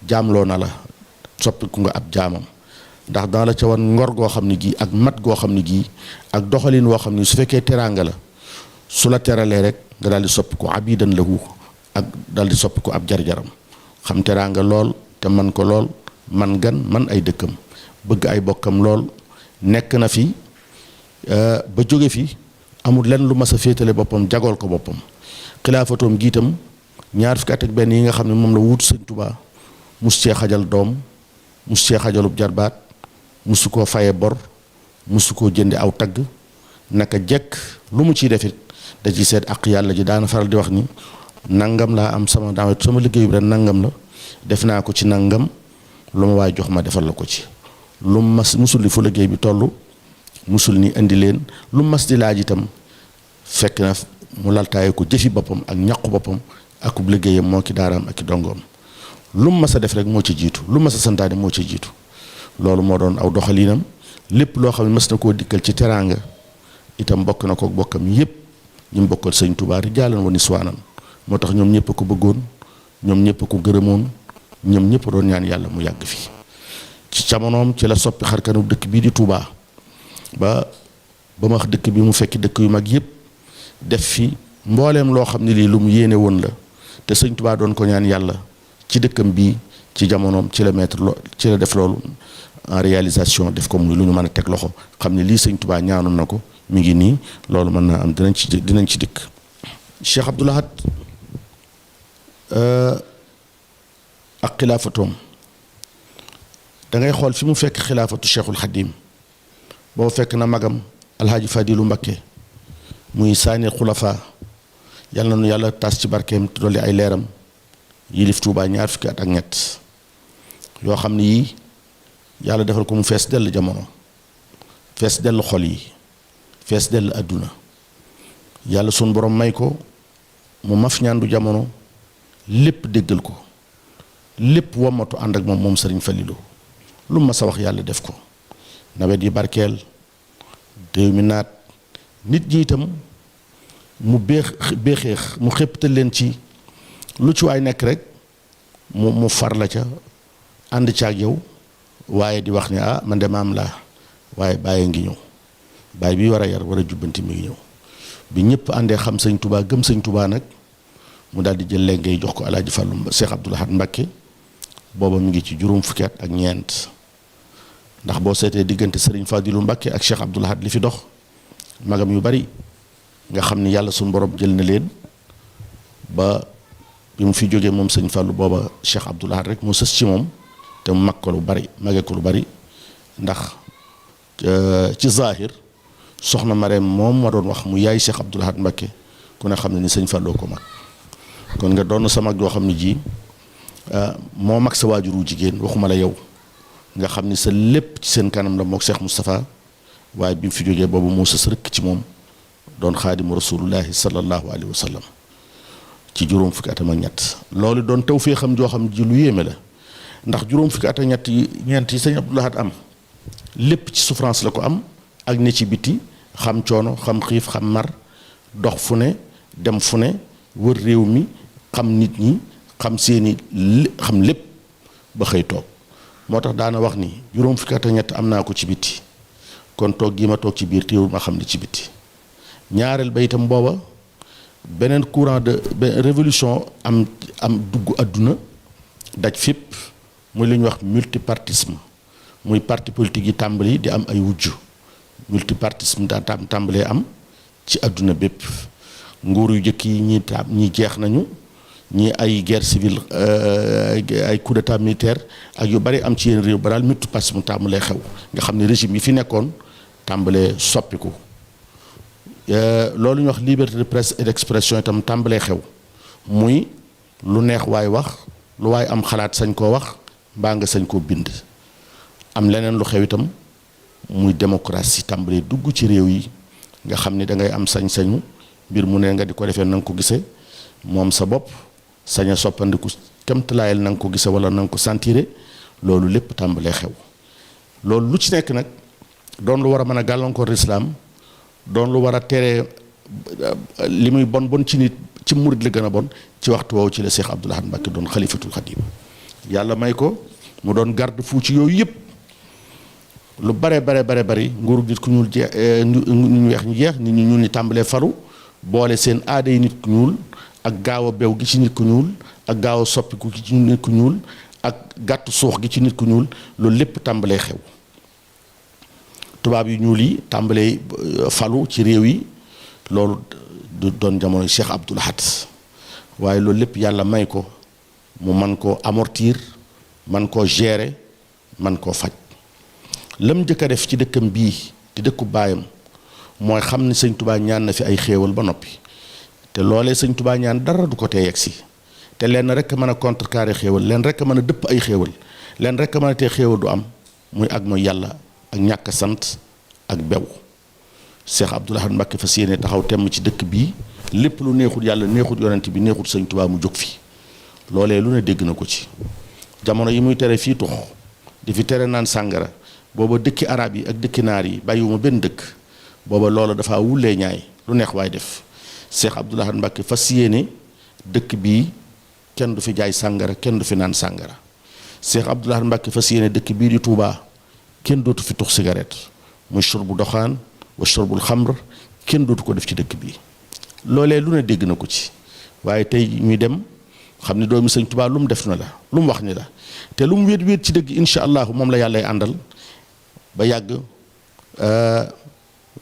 jaamloo na la soppiku nga ab jaamam ndax dana la ca wan ngor goo xam ne gii ak mat goo xam ne gii ak doxalin woo xam ne su fekkee teraanga la su la teralee rek nga daal di soppi ko abidan lahu ak daal di soppi ko ab jar-jaram xam teraanga lool te man ko lool man gan man ay dëkkam bëgg ay bokkam lool nekk na fi ba jóge fi amul lenn lu mas a féetale boppam jagool ko boppam xilaafatoom giitam ñaar fukki at ak benn yi nga xam ne moom la wuutu sëñ Touba mus cee xajal doom mus cee xajalub jarbaat musu koo faye bor musu koo jënde aw tagg naka jekk lu mu ciy defit da ciy seet ak yàlla ji daana faral di wax ni nangam laa am sama liggéeyu ren nangam la def naa ko ci nangam lu ma waay jox ma defal la ko ci lu musul ni fu liggéey bi toll musul ni indi leen lu mas di laaj itam fekk na mu laltaaye ko jëfi boppam ak ñaqu boppam akub liggéeyam moo ki daaraam ak i dongoom lu mu mas a def rek moo ci jiitu lu mas a santaane moo ci jiitu loolu moo doon aw doxalinam lépp loo xam ne mas na koo dikkal ci teraanga itam bokk na ko bokkam yépp ñu mu bokkal sëñ Touba rijaalan wa niswaanan moo tax ñoom ñëpp ko bëggoon ñoom ñëpp ko gërëmoon ñoom ñëpp doon ñaan yàlla mu yàgg fi ci jamonoom ci la soppi xarkanu dëkk bii di Touba ba ma wax dëkk bi mu fekki dëkk yu mag yépp def fi mbooleem loo xam ne lii lu mu yéene woon la te sëñ Touba doon ko ñaan yàlla ci dëkkam bii ci jamonoom ci la ci la def loolu en réalisation def ko muy lu ñu mën a teg loxo xam ne lii sëñ Touba ñaanoon na ko mi ngi nii loolu mën naa am dinañ ci dikk. Cheikh Abdoul Ahad ak xilaafatoom da ngay xool fi mu fekk xilaafatu Cheikhul Xadim boo fekk na magam Alhaaji Fadilu Mbakke muy saani xulafa yal na nu yàlla tas ci barkeem te dolli ay leeram yilif Tuubaa ñaar fukki at ak ñett yoo xam ne yii yàlla defal ko mu fees dell jamono fees dell xol yi fees dell àdduna yàlla sun borom may ko mu maf ñaandu jamono lépp déggal ko lépp womatu ànd ak moom Sëriñ Falilu lu ma sa wax yàlla def ko nawet yi barkeel déew mi naat nit ñi itam mu béexeex mu xéptal leen ci lu ci waay nekk rek mu far la ca ànd ca ak yow waaye di wax ni man de maam laa waaye bàyyi ngi ñëw bàyyi bi war a yar war a jubbanti mi ngi ñëw bi ñëpp àndee xam sëñ Touba gëm sëñ Touba nag mu daal di jël léegi ngay jox ko Alaaji Fàllu Cheikh Abdoul Ahad Mbacké booba mi ngi ci juróom fukki at ak ñeent ndax boo seetee diggante Serigne Fadilu Mbacké ak Cheikh Abdoul Ahad li fi dox magam yu bari nga xam ni yàlla suñu borom jël na leen ba bi mu fi jógee moom sëñ Fallou booba Cheikh Abdoul Ahad rek mu sës ci moom te mu mag ko lu bari magee ko lu bari ndax ci zahir soxna Mareem moom ma doon wax mu yaay Cheikh Abdoul Ahad Mbacké ku ne xam ne ni sëñ Fallou ko mag kon nga doon sa mag yoo xam ne ji moo mag sa waajuru jigéen waxuma la yow nga xam ni sa lépp ci seen kanam la mook Cheikh Moustapha waaye bi mu fi jógee boobu moo sës rëkk ci moom doon xaadimu rasulullahi sallallahu alayhi wa sallam ci juróom fukki at ak ñett loolu doon taw fee xam joo xam ji lu yéeme la ndax juróom fukki at ak ñeent yi sëñ Abdoul Ahad am lépp ci souffrance la ko am ak ne ci biti xam coono xam xiif xam mar dox fu ne dem fu ne wër réew mi xam nit ñi xam seeni xam lépp ba xëy toog moo tax daana wax ni juróom fukki at ak ñett am naa ko ci biti kon toog gi ma toog ci biir téewul ma xam ne ci biti ñaareel ba itam booba beneen courant de révolution am dugg àdduna daj fépp muy li ñuy wax multipartisme muy parti politique yi tàmbali di am ay wujj multipartisme daa tàmbalee am ci àdduna bépp nguur yu jëkk yi ñi jeex nañu ñi ay guerre civile ay coup d'état militaire ak yu bari am ci yenn réew ba daal multipartisme tàmbalee xew nga xam ne régime yi fi nekkoon tàmbalee soppiku loolu ñu wax liberté de presse et d'expression itam tàmbalee xew muy lu neex waay wax lu waay am xalaat sañ koo wax mbaa nga sañ koo bind am leneen lu xew itam muy démocratie tàmbalee dugg ci réew yi nga xam ni da ngay am sañ-sañu mbir mu ne nga di ko defee na nga ko gisee moom sa bopp sañ a soppandiku kemtalaayal na nga ko gisee wala na nga ko sentiré loolu lépp tàmbalee xew loolu lu ci nekk nag doon lu war a mën a gàllankoor lislaam doon lu war a tere li muy bon ci nit ci murid la gën a bon ci waxtu woowu ci la Cheikh Abdoul Ahad Mbacké doon xalifatul xadim yàlla may ko mu doon garde fou ci yooyu yëpp lu bare bari nguuru nit ku ñuul jeex ñu weex ñu jeex nit ñu ñuul ñi tàmbalee faru boole seen aada yi nit ku ñuul ak gaaw a bew gi ci nit ku ñuul ak gaaw a soppiku gi ci nit ku ñuul ak gàttu suux gi ci nit ku ñuul loolu lépp tàmbalee xew tubaab yu ñuul yi tàmbalee falu ci réew yi loolu du doon jamono Cheikh Abdoul Ahad waaye loolu lépp yàlla may ko mu man koo amortir man koo gérer man koo faj. lam njëkk a def ci dëkkam bii di dëkku baayam mooy xam ne sëñ Touba ñaan na fi ay xéewal ba noppi te loolee sëñ Touba ñaan dara du ko tee yegg si te lenn rek a mën a contrecarrer xéewal lenn rek a mën a dëpp ay xéewal lenn rek a mën a tee xéewal du am muy ak mooy yàlla ak ñàkk sant ak bew. Cheikh Abdoul Ahad Mbacké fas yéene taxaw temm ci dëkk bii lépp lu neexut yàlla neexut yonent bi neexut sëñ Touba mu jóg fi loolee lu ne dégg na ko ci jamono yi muy tere fii tux di fi tere naan sàngara booba dëkki arab yi ak dëkki naar yi bàyyiwuma benn dëkk booba loola dafa wulee ñaay lu neex waay def. Cheikh Abdoul Ahad Mbacké fas yéene dëkk bii kenn du fi jaay sàngara kenn du fi naan sàngara. Cheikh Abdoul Ahad Mbacké fas yéene dëkk bii di Touba kenn dootu fi tux cigarette muy shurbu doxaan wa shurbul xamr kenn dootu ko def ci dëkk bii loolee lu ne dégg na ko ci waaye tey ñuy dem xam ne doomi sëñ Touba lu mu def na la lu mu wax ni la te lu mu wéet wéet ci dëgg incha allahu moom la yàllay àndal ba yàgg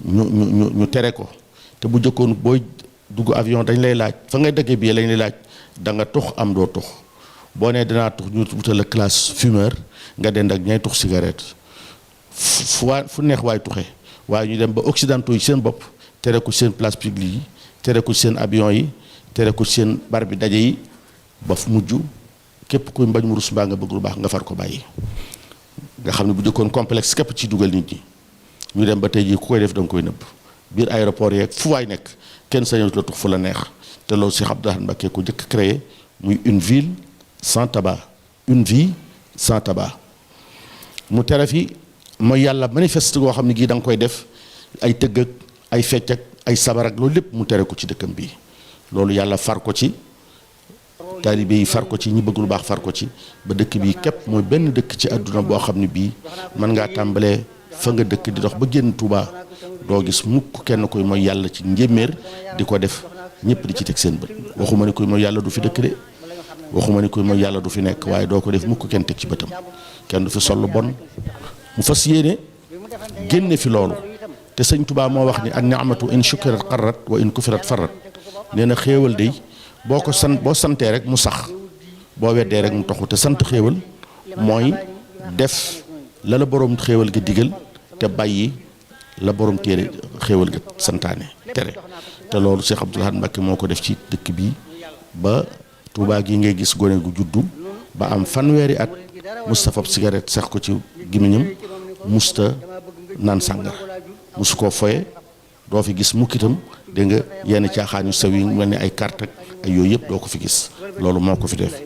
ñu tere ko te bu jëkkoon booy dugg avion dañ lay laaj fa ngay dëggee bii lañ lay laaj da nga tux am doo tux boo nee danaa tux ñu wutal la classe fumeur nga dend ak ñay tux cigarette fu neex waay tuxe waaye ñu dem ba occidentaux yi seen bopp tere ko seen place publique yi tere ko seen avion yi tere ko seen bar bi daje yi ba fu mujj képp kuy mbañ mu rus mbaa nga bëgg lu baax nga far ko bàyyi nga xam ne bu jëkkoon complexe képp ci dugal nit ñi ñu dem ba tey jii ku koy def da nga koy nëbb biir aéroport yeeg fu waay nekk kenn sañatu la tux fu la neex te loolu Cheikh Abdoul Ahad Mbacké ko jëkk créé muy une ville sans tabac une vie sans tabac mu tere fi mooy yàlla manifeste goo xam ne gii da nga koy def ay tëgg ak ay fecc ak ay sabar ak loolu lépp mu tere ko ci dëkkam bii loolu yàlla far ko ci taalibe yi far ko ci ñi bëgg lu baax far ko ci ba dëkk bii képp mooy benn dëkk ci àdduna boo xam ne bii mën ngaa tàmbalee fa nga dëkk di dox ba génn Touba doo gis mukk kenn koy mooy yàlla ci njéeméer di ko def ñëpp di ci teg seen bët waxuma ni koy mooy yàlla du fi dëkk de waxuma ni koy mooy yàlla du fi nekk waaye doo ko def mukk kenn teg ci bëtam kenn du fi sol lu bon mu fas yéene génne fi loolu te sëñ Touba moo wax ni an ni'matu in shukirat qarrat wa in kufirat farrat nee na xéewal day boo ko boo santee rek mu sax boo weddee rek mu toxu te sant xéewal mooy def la la boroom xéewal ga digal te bàyyi la boroom téere xéewal ga santaane tere te loolu Cheikh Abdoul Ahad Mbacké moo ko def ci dëkk bi ba Touba gi ngay gis gone gu juddu ba am fanweeri at musta fab cigarette sax ko ci gémmiñam musta naan sàngara musu koo foye doo fi gis mukkitam dégg nga yenn caaxaan yu sew yi mel ni ay carte ak ay yooyu yëpp doo ko fi gis loolu moo ko fi def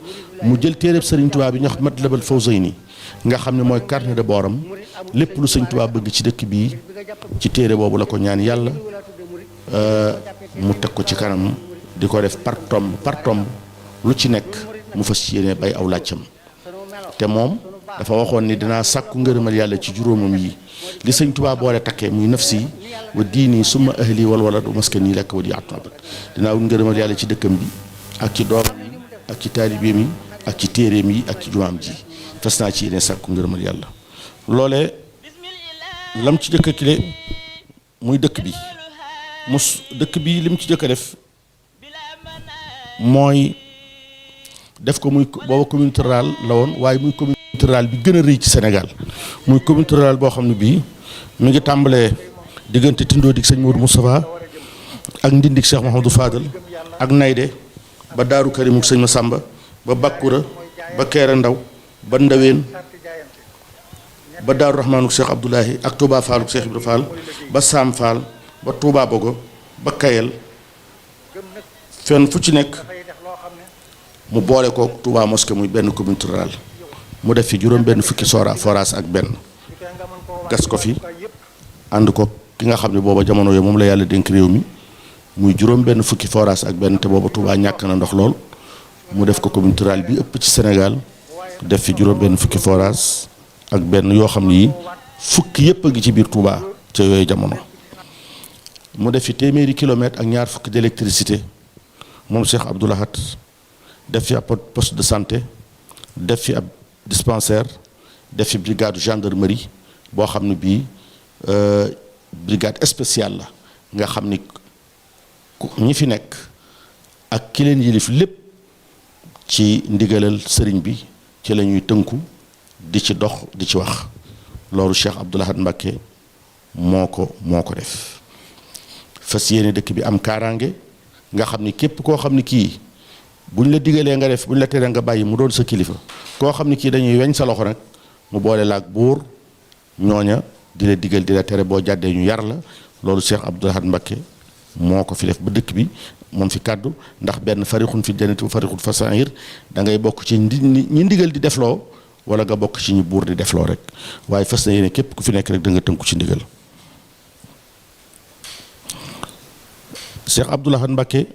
mu jël téereb Sëriñ Touba bi ñu wax Matlabul Fawzayni nga xam ne mooy carnet de bord am lépp lu Sëriñ Touba bëgg ci dëkk bii ci téere boobu la ko ñaan yàlla mu teg ko ci kanam di ko def par tomb lu ci nekk mu fas yéene bay aw làccam te moom dafa waxoon ni dinaa sàkku ngërëmal yàlla ci juróomam yi li Sëriñ Touba boole takkee muy nafsi wa diini summa ahli wal walad wa maskani lekk wa di attu abad dinaa wut ngërëmal yàlla ci dëkkam bi ak ci doomam yi ak ci taalibeem yi ak ci téeréem yi ak ci jumaam ji fas naa ci yéene sàkku ngërëmal yàlla loolee lam ci jëkk kile muy dëkk bi dëkk bi lim ci jëkk a def mooy def ko muy booba communauté rurale la woon waaye muy communauté rurale bi gën a rëy ci Sénégal muy communauté rurale boo xam ne bii mi ngi tàmbalee diggante Tindoo dik sëñ Modou Moustapha ak Ndindik Cheikh Mouhamadou Fadal ak Nayde ba Daaru Karimuk sëñ Massamba ba Bakkura ba Keere Ndaw ba Ndaween ba Daaru Rahmaanuk Cheikh Abdoulahi ak Touba Falluk Cheikh Ibra Fall ba Sam Fall ba Touba Bogo ba Kayel fenn fu ci nekk mu boole ko Touba Mosquée muy benn communauté rurale mu def fi juróom benn fukki forage ak benn gas ko fi ànd ko ki nga xam ne booba jamono yo moom la yàlla dénk réew mi muy juróom benn fukki forage ak benn te booba Touba ñàkk na ndox lool mu def ko communauté rurale bi ëpp ci Sénégal def fi juróom benn fukki forage ak benn yoo xam ne yi fukki yëpp a ngi ci biir Touba ca yooyu jamono mu def fi téeméeri kilomètre ak ñaar fukki d'électricité moom Cheikh Abdoul Ahad def fi ab poste de santé def fi ab dispensaire def fi brigade gendarmerie boo xam ne bii brigade spéciale la nga xam ni ñi fi nekk ak ki leen yilif lépp ci ndigalal sëriñ bi ci la ñuy tënku di ci dox di ci wax loolu Cheikh Abdoul Ahad Mbacké moo ko def fas yéene dëkk bi am kaaraange nga xam ni képp koo xam ni kii buñ la digalee nga def buñ la teree nga bàyyi mu doon sa kilifa koo xam ni kii dañuy weñ sa loxo nag mu boole la ak buur ñooña di la digal di la tere boo jàddee ñu yar la loolu Cheikh Abdoul Ahad Mbacké moo ko fi def ba dëkk bi moom fi kàddu ndax benn farixun fi jannati wa farixun fa sa'ir da ngay bokk ci ñi ndigal di defloo wala nga bokk ci ñi buur di defloo rek waaye fas na yéene képp ku fi nekk rek da nga tënku ci ndigal. Cheikh Abdoul Ahad Mbacké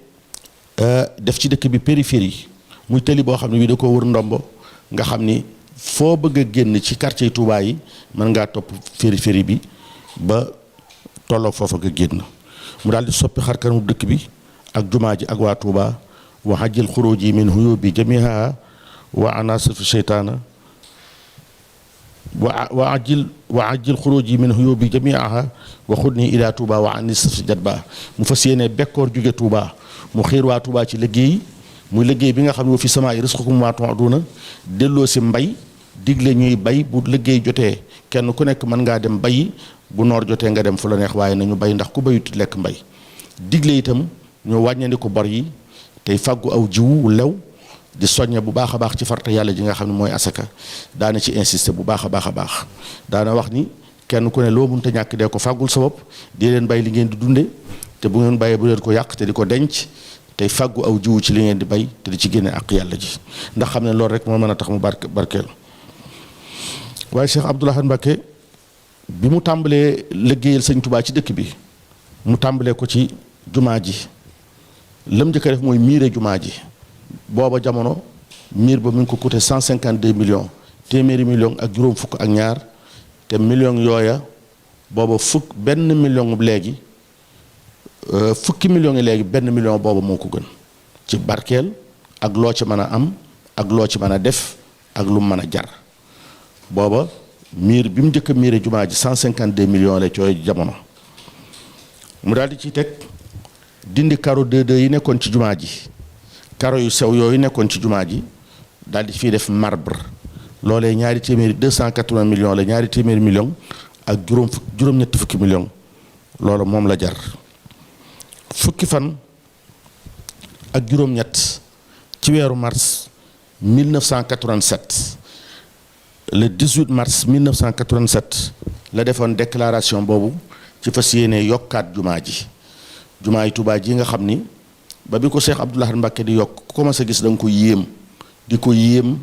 def ci dëkk bi périphérie muy tëli boo xam ne bii da ko wër ndombo nga xam ni foo bëgg a génn ci quartier Touba yi mën ngaa topp périphérie bi ba tolloog foofa nga génn mu daal di soppi xar kanamu dëkk bi ak jumaa ji ak waa Touba wa ajjil xuruji min huyubi jamiha wa anasir fi sheytaana wa ajjil xuruji min huyubi jamiha wa xudni ila Touba wa anasir fi jadba mu fas yéene bekkoor jóge Touba mu xiir waa Touba ci liggéey muy liggéey bi nga xam ne wa fi samaa'i rizqukum wa ma tu'aduna delloo si mbay digle ñuy bay bu liggéey jotee kenn ku nekk mën ngaa dem bayi bu noor jotee nga dem fu la neex waaye nañu bay ndax ku bayut lekk mbay digle itam ñu wàññandi ko bor yi tey fàggu aw jiwu lew di soññe bu baax a baax ci farta yàlla ji nga xam ne mooy asaka daana ci insister bu baax a baax daana wax ni kenn ku ne loo mënta ñàkk dee ko fàggul sa bopp di leen bay li ngeen di dunde te bu ngeen bayee bu leen ko yàq te di ko denc tey fàggu aw jiwu ci li ngeen di bay te di ci génne ak yàlla ji ndax xam ne loolu rek moo mën a tax mu barkeel waaye Cheikh Abdoul Ahad Mbacké bi mu tàmbalee liggéeyal sëñ Touba ci dëkk bi mu tàmbalee ko ci jumaa ji lam njëkk a def mooy miire jumaa ji booba jamono miir ba mu ngi ko coûté 152 millions téeméeri millions ak juróom fukk ak ñaar te millions yooya booba benn million léegi fukki millions yi léegi benn million booba moo ko gën ci barkeel ak loo ci mën a am ak loo ci mën a def ak lu mën a jar booba miir bi mu njëkk a miire jumaa ji 152 millions la cooy jamono mu daal di ci teg dindi karo 2-2 yi nekkoon ci jumaa ji karo yu sew yooyu nekkoon ci jumaa ji daal di fii def marbre loolee ñaari téeméeri 280 millions la ñaari téeméeri millions ak juróom-ñetti fukki millions loolu moom la jar fukki fan ak juróom-ñett ci weeru mars 1987 le 18 mars 1987 la defoon déclaration boobu ci fas yéene yokkaat jumaa yi Touba ji nga xam ni ba bi ko Cheikh Abdoul Ahad Mbacké di yokk ku commencé a gis da nga ko yéem di ko yéem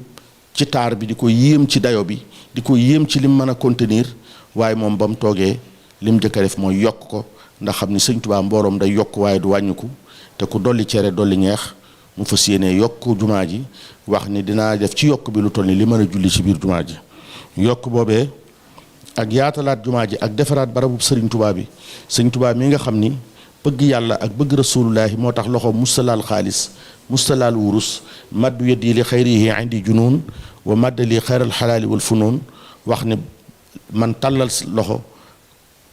ci taar bi di ko yéem ci dayo bi di ko yéem ci lim mën a contenir waaye moom ba mu toogee lim njëkk a def mooy yokk ko ndax xam ni sëñ Touba mbooloom day yokk waaye du wàññiku te ku dolli cere dolli ñeex mu fas yéene yokk jumaa ji wax ni dinaa def ci yokk bi lu toll ni li mën a julli ci biir jumaa ji yokk boobee ak yaatalaat jumaa ji ak defaraat barabu sëriñ Touba bi sëñ Touba mi nga xam ni bëgg yàlla ak bëgg rasulullahi moo tax loxo mustalaal xaalis mustalaal wurus maddu yeddi li xayrihi indi junuun wa madda li xayral xalaali wal funuun wax ne man tàllal loxo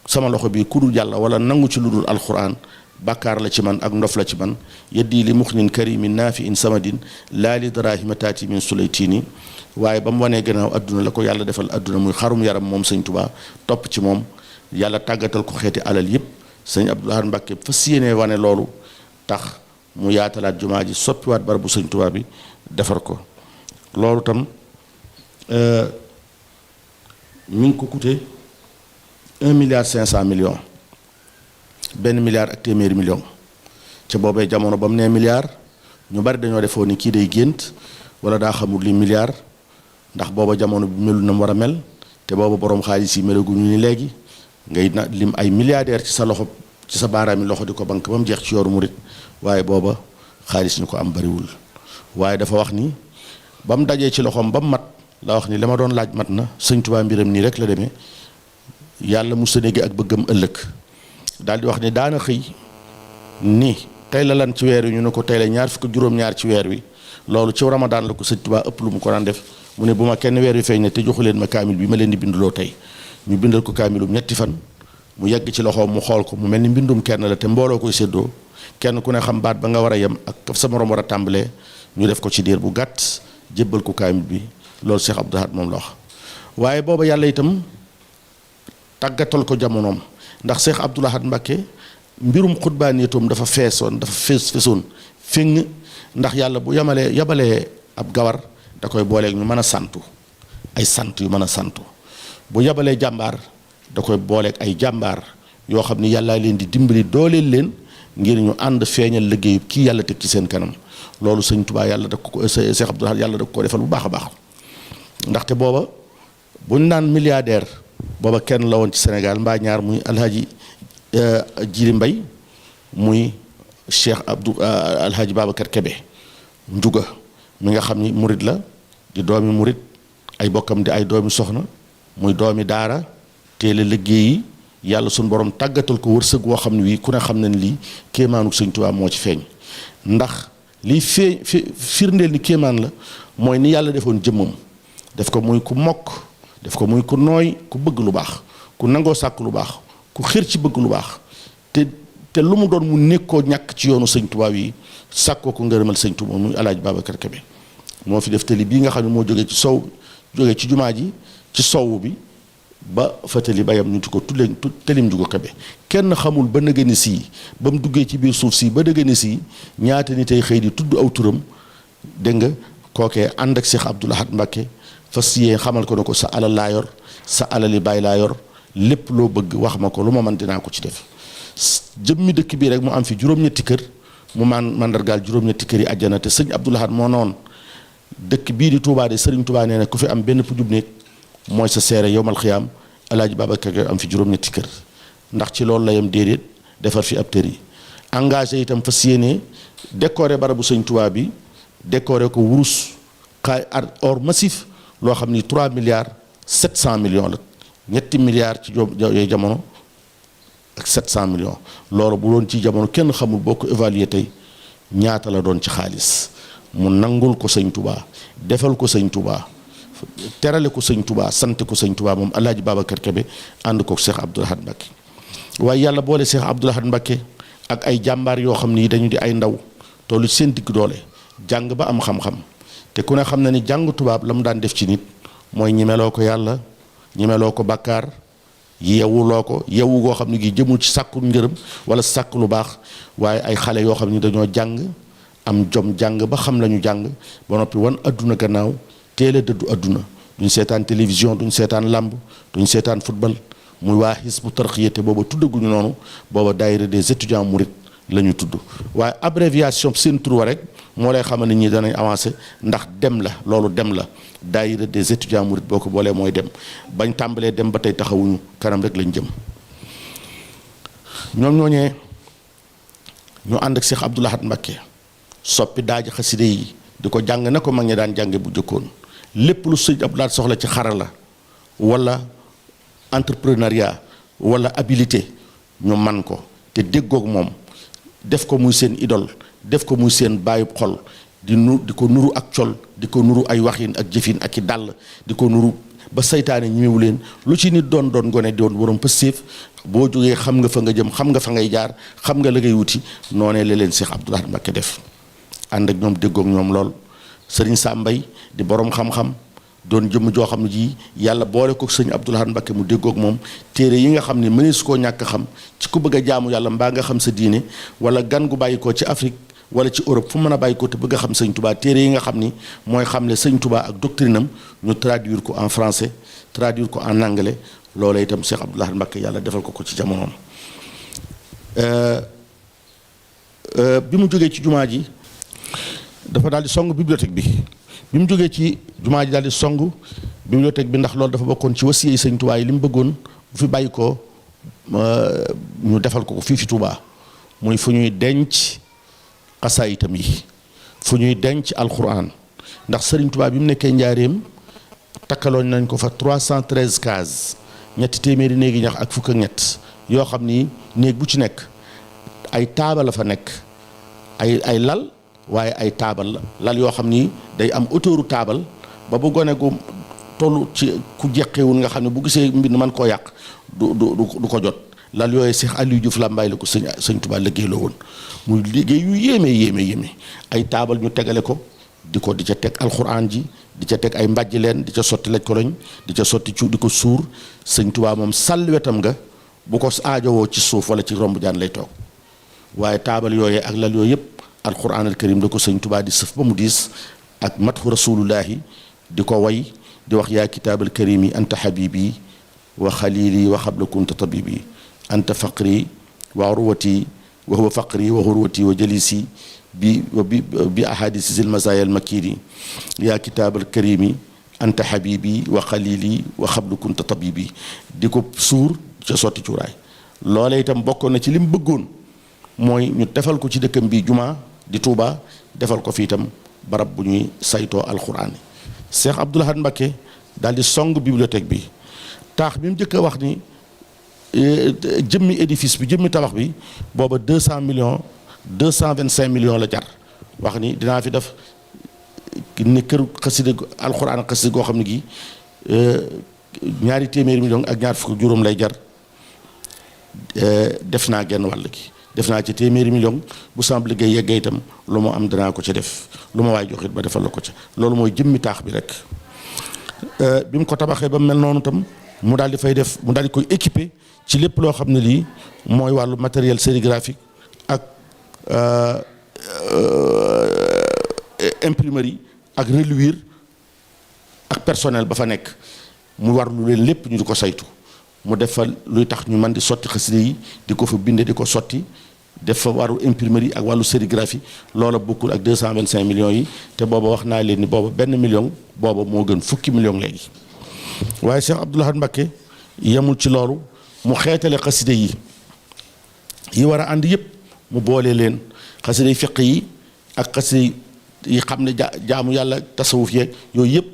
sama loxo bi ku dul yàlla wala nangu ci lu dul alquran bàkkaar la ci man ak ndof la ci man yeddi li muxnin karimin naafi in samadin laa li darahima taati min sulaytini waaye ba mu wanee gannaaw adduna la ko yàlla defal adduna muy xarum yaram moom sëñ Touba topp ci moom yàlla tàggatal ko xeeti alal yépp sëñ Abdoul Ahad Mbacké fas yéene wane loolu tax mu yaatalaat jumaa ji soppiwaat barabu sëñ Touba bi defar ko loolu tam mi ngi ko coûté 1 milliard 500 millions benn milliard ak téeméeri millions ca boobee jamono ba mu nee milliard ñu bari dañoo defoo ni kii day gént wala daa xamul li milliard ndax booba jamono bi melu na mu war a mel te booba boroom xaalis yi melaguñu ni léegi ngay na lim ay milliardaire ci sa loxo ci sa baaraami loxo di ko bank ba mu jeex ci yoru murit waaye booba xaalis ñu ko am bariwul waaye dafa wax ni ba mu dajee ci loxoom ba mu mat la wax ni la ma doon laaj mat na sëñ Touba mbiram nii rek la demee yàlla mu sënéegi ak bëggam ëllëg daal di wax ni daana xëy ni tey la lan ci weer wi ñu ne ko tey la ñaar fukk juróom-ñaar ci weer wi loolu ci Ramadan la ko sëñ Touba ëpp lu mu ko daan def mu ne bu ma kenn weer wi feeñ ne te joxu leen ma kaamil bi ma leen di binduloo tey ñu bindal ko kaamilum ñetti fan mu yegg ci loxoom mu xool ko mu mel ni mbindum kenn la te mbooloo koy séddoo kenn ku ne xam baat ba nga war a yem ak sa morom war a tàmbalee ñu def ko ci diir bu gàtt jébbal ko kaamil bi loolu Cheikh Abdoul Ahad moom la wax. waaye booba yàlla itam tàggatal ko jamonoom ndax Cheikh Abdoul Ahad Mbacké mbirum xutbaaniyatum dafa feesoon féng ndax yàlla bu yabalee ab gawar da koy booleeg ñu mën a santu ay sant yu mën a santu bu yabalee jàmbaar da koy booleeg ay jàmbaar yoo xam ni yàlla leen di dimbali dooleel leen ngir ñu ànd feeñal liggéeyu kii yàlla teg ci seen kanam loolu sëñ Tuubaa yàlla da ko Cheikh Abdoul Ahad yàlla da ko defal bu baax a baax ndaxte booba buñ naan milliardaire booba kenn la woon ci Sénégal mbaa ñaar muy alhaji Jili Mbay muy Cheikh alhaji Babacar Kebe Njuga mi nga xam ni murit la di doomi murit ay bokkam di ay doomi soxna muy doomi daara teel a liggéeyi yàlla suñu borom tàggatal ko wërsëg woo xam ne wii ku ne xam na ne lii kéemaanu sëñ Tuubaa moo ci feeñ ndax lii firndeel ni kéemaan la mooy ni yàlla defoon jëmmam def ko muy ku mokk def ko muy ku nooy ku bëgg lu baax ku nangoo sàkk lu baax ku xër ci bëgg lu baax te lu mu doon mu nekkoo ñàkk ci yoonu sëñ Tuubaa yi sàkkoo ko ngërëmal sëñ Tuubaa muy alaaji Babacar Kebe moo fi def tëli bii nga xam ne moo jógee ci sow jógee ci jumaa ji ci sowu bi ba fa tëli bayam ñu ko tudleen tëlim Njuga Kebe kenn xamul ba nëgëni sii ba mu duggee ci biir suuf si ba nëgëni sii ñaata ni tey xëy di tudd aw turam dégg nga kookee ànd ak Cheikh Abdoul Ahad Mbacké fas yee xamal ko ne ko sa alal laa yor sa alali baay laa yor lépp loo bëgg wax ma ko lu ma mën dinaa ko ci def jëmmi dëkk bii rek mu am fi juróom-ñetti kër mu mandargaal juróom-ñetti kër yi àjjana te sëñ Abdoul Ahad moo noon dëkk bii di Touba de Sëriñ Touba nee na ku fi am benn pujub néeg mooy sa seere yowmal xiyaam alaaji Babacar am fi juróom-ñetti kër ndax ci loolu la yem déedéet defar fi ab tër yi engagé itam fas yéene décoré barabu sëñ Touba bi décoré ko wurus or massif loo xam ni 3 milliards 700 millions la ñetti milliards ci yooyu jamono ak 700 millions loolu bu doon ci jamono kenn xamul boo ko évaluer tey ñaata la doon ci xaalis mu nangul ko sëñ Touba defal ko sëñ Touba terale ko sëñ Touba sant ko sëñ Touba moom alaaji Babacar Kebe ànd ko Cheikh Abdoul Ahad Mbacké waaye yàlla boole Cheikh Abdoul Ahad Mbacké ak ay jàmbaar yoo xam ni dañu di ay ndaw tollu ci seen digg doole jàng ba am xam-xam te ku ne xam na ni jàng tubaab la mu daan def ci nit mooy ñemeloo ko yàlla ñemeloo ko bàkkaar yeewuloo ko yeewu goo xam ne gi jëmul ci sàkku ngërëm wala sàkk lu baax waaye ay xale yoo xam ni dañoo jàng am jom jàng ba xam lañu jàng ba noppi wan adduna gannaaw teel a dëddu adduna duñ seetaan télévision duñ seetaan làmb duñ seetaan football muy waa Hizbut Tarqiyyah te booba tuddaguñu noonu booba daayira des étudiants mourides la ñu tudd waaye abréviation seen tur rek moo lay xamal ne ñi danañ avancé ndax dem la loolu dem la daayira des étudiants mourides boo ko boolee mooy dem bañ tàmbalee dem ba tey taxawuñu kanam rek lañ jëm ñoom ñooñee ñu ànd ak Cheikh Abdoul Ahad Mbacké soppi daaji xaside yi di ko jàng na ko mag ñi daan jànge bu jëkkoon lépp lu sëñ Abdoul Ahad soxla ci xarala wala entrepreneuriat wala habilité ñu man ko te déggoog moom def ko muy seen idole def ko muy seen bàyyub xol di ko nuru ak col di ko nuru ay waxin ak jëfin ak i dàll di ko nuru ba saytaane ñëwu leen lu ci nit doon gone doon borom pëstéef boo jógee xam nga fa nga jëm xam nga fa ngay jaar xam nga la ngay wuti noonee la leen Cheikh Abdoul Ahad Mbacké def ànd ak ñoom déggoog ñoom lool sëriñ Sambay di borom xam-xam doon jëmm joo xam ne ji yàlla boole ko sëñ Abdoul Ahad Mbacké mu déggoog moom téere yi nga xam ne mënees koo ñàkk xam ci ku bëgg a jaamu yàlla mbaa nga xam sa diine wala gan gu bàyyi ko ci Afrique wala ci Europe fu mën a bàyyi ko te bëgg a xam sëñ Touba téere yi nga xam ni mooy xamle sëñ Touba ak doctrine am ñu traduire ko en français traduire ko en anglais loola itam Cheikh Abdoul Ahad Mbacké yàlla defal ko ci jamonoom bi mu jógee ci jumaa ji dafa daal di song bibliothèque bi mu jógee ci jumaa ji daal di song bibliothèque bi ndax loolu dafa bokkoon ci wasiye sëñ Touba yi li mu bëggoon bu fi bàyyi ko ñu defal ko fii fi Touba muy fu ñuy denc xasaayitam yi fu ñuy denc alxuraan ndax sëriñ Touba bi mu nekkee njaareem takkaloon nañ ko fa 313 cases ñetti téeméeri néegi ñax ak fukk ak ñett yoo xam ni néeg bu ci nekk ay taabal la fa nekk ay lal waaye ay taabal lal yoo xam ni day am auteuru taabal ba bu gone gu toll ci ku jeqewul nga xam ne bu gisee mbind man koo yàq du ko jot lal yooyu Cheikh Aliou Diouf Lambaye la ko sëñ Touba liggéey la woon muy liggéey yu yéeme ay taabal ñu tegale ko di ca teg alxuraan ji di ca teg ay mbàjj leen di ca sotti laj koloñ di ca sotti ci di ko suur sëñ Touba moom sàll wetam nga bu ko aajowoo ci suuf wala ci romb jaan lay toog waaye taabal yooyee ak lal yooyu yëpp alxuraan al karim da ko sëñ Touba di sëf ba mu diis ak matxu rasulullahi di ko way di wax yaa kitaabal karimi anta habibi wa xalili wa xabla kunta tabibi anta faqri wa urwati wa huwa faqri wa urwati wa jalisi bi ahadisi zil mazaya al makiri yaa kitaabal karimi anta habibi wa xalili wa xabla kunta tabibi di ko suur ca sotti cuuraay loolee itam bokkoon na ci li mu bëggoon mooy ñu defal ko ci dëkkam bi jumaa di Touba defal ko fi itam barab bu ñuy saytoo alxuraan yi Cheikh Abdoul Ahad Mbacké daal di song bibliothèque bi taax bi mu njëkk a wax ni jëmmi édifice bi jëmmi tabax bi booba 200 millions 225 millions la jar wax ni dinaa fi def ni këru xasida alxuraan xasida goo xam ne gi ñaari téeméeri millions ak ñaar fukk juróom lay jar def naa genn wàll gi def naa ci téeméeri million bu samp liggéey yeggee itam lu ma am danaa ko ca def lu ma waay joxit ba defal la ko ca loolu mooy jëmmi taax bi rek bi mu ko tabaxee ba mel noonu tam mu daal di fay def mu daal di koy équiper ci lépp loo xam ne lii mooy wàllu matériel sérigraphique ak imprimerie ak reluire ak personnel ba fa nekk mu war lu leen lépp ñu di ko saytu mu def fa luy tax ñu mën di sotti xasida yi di ko fa binde di ko sotti def fa wàllu imprimerie ak wàllu sérigraphie loola bokkul ak 225 millions yi te booba wax naa leen ni booba benn million booba moo gën fukki million léegi waaye Cheikh Abdoul Ahad Mbacké yemul ci loolu mu xeetale xasida yi war a ànd yëpp mu boole leen xasida yi fiq yi ak xasida yi xam ne jaamu yàlla tasawuf yeeg yooyu yëpp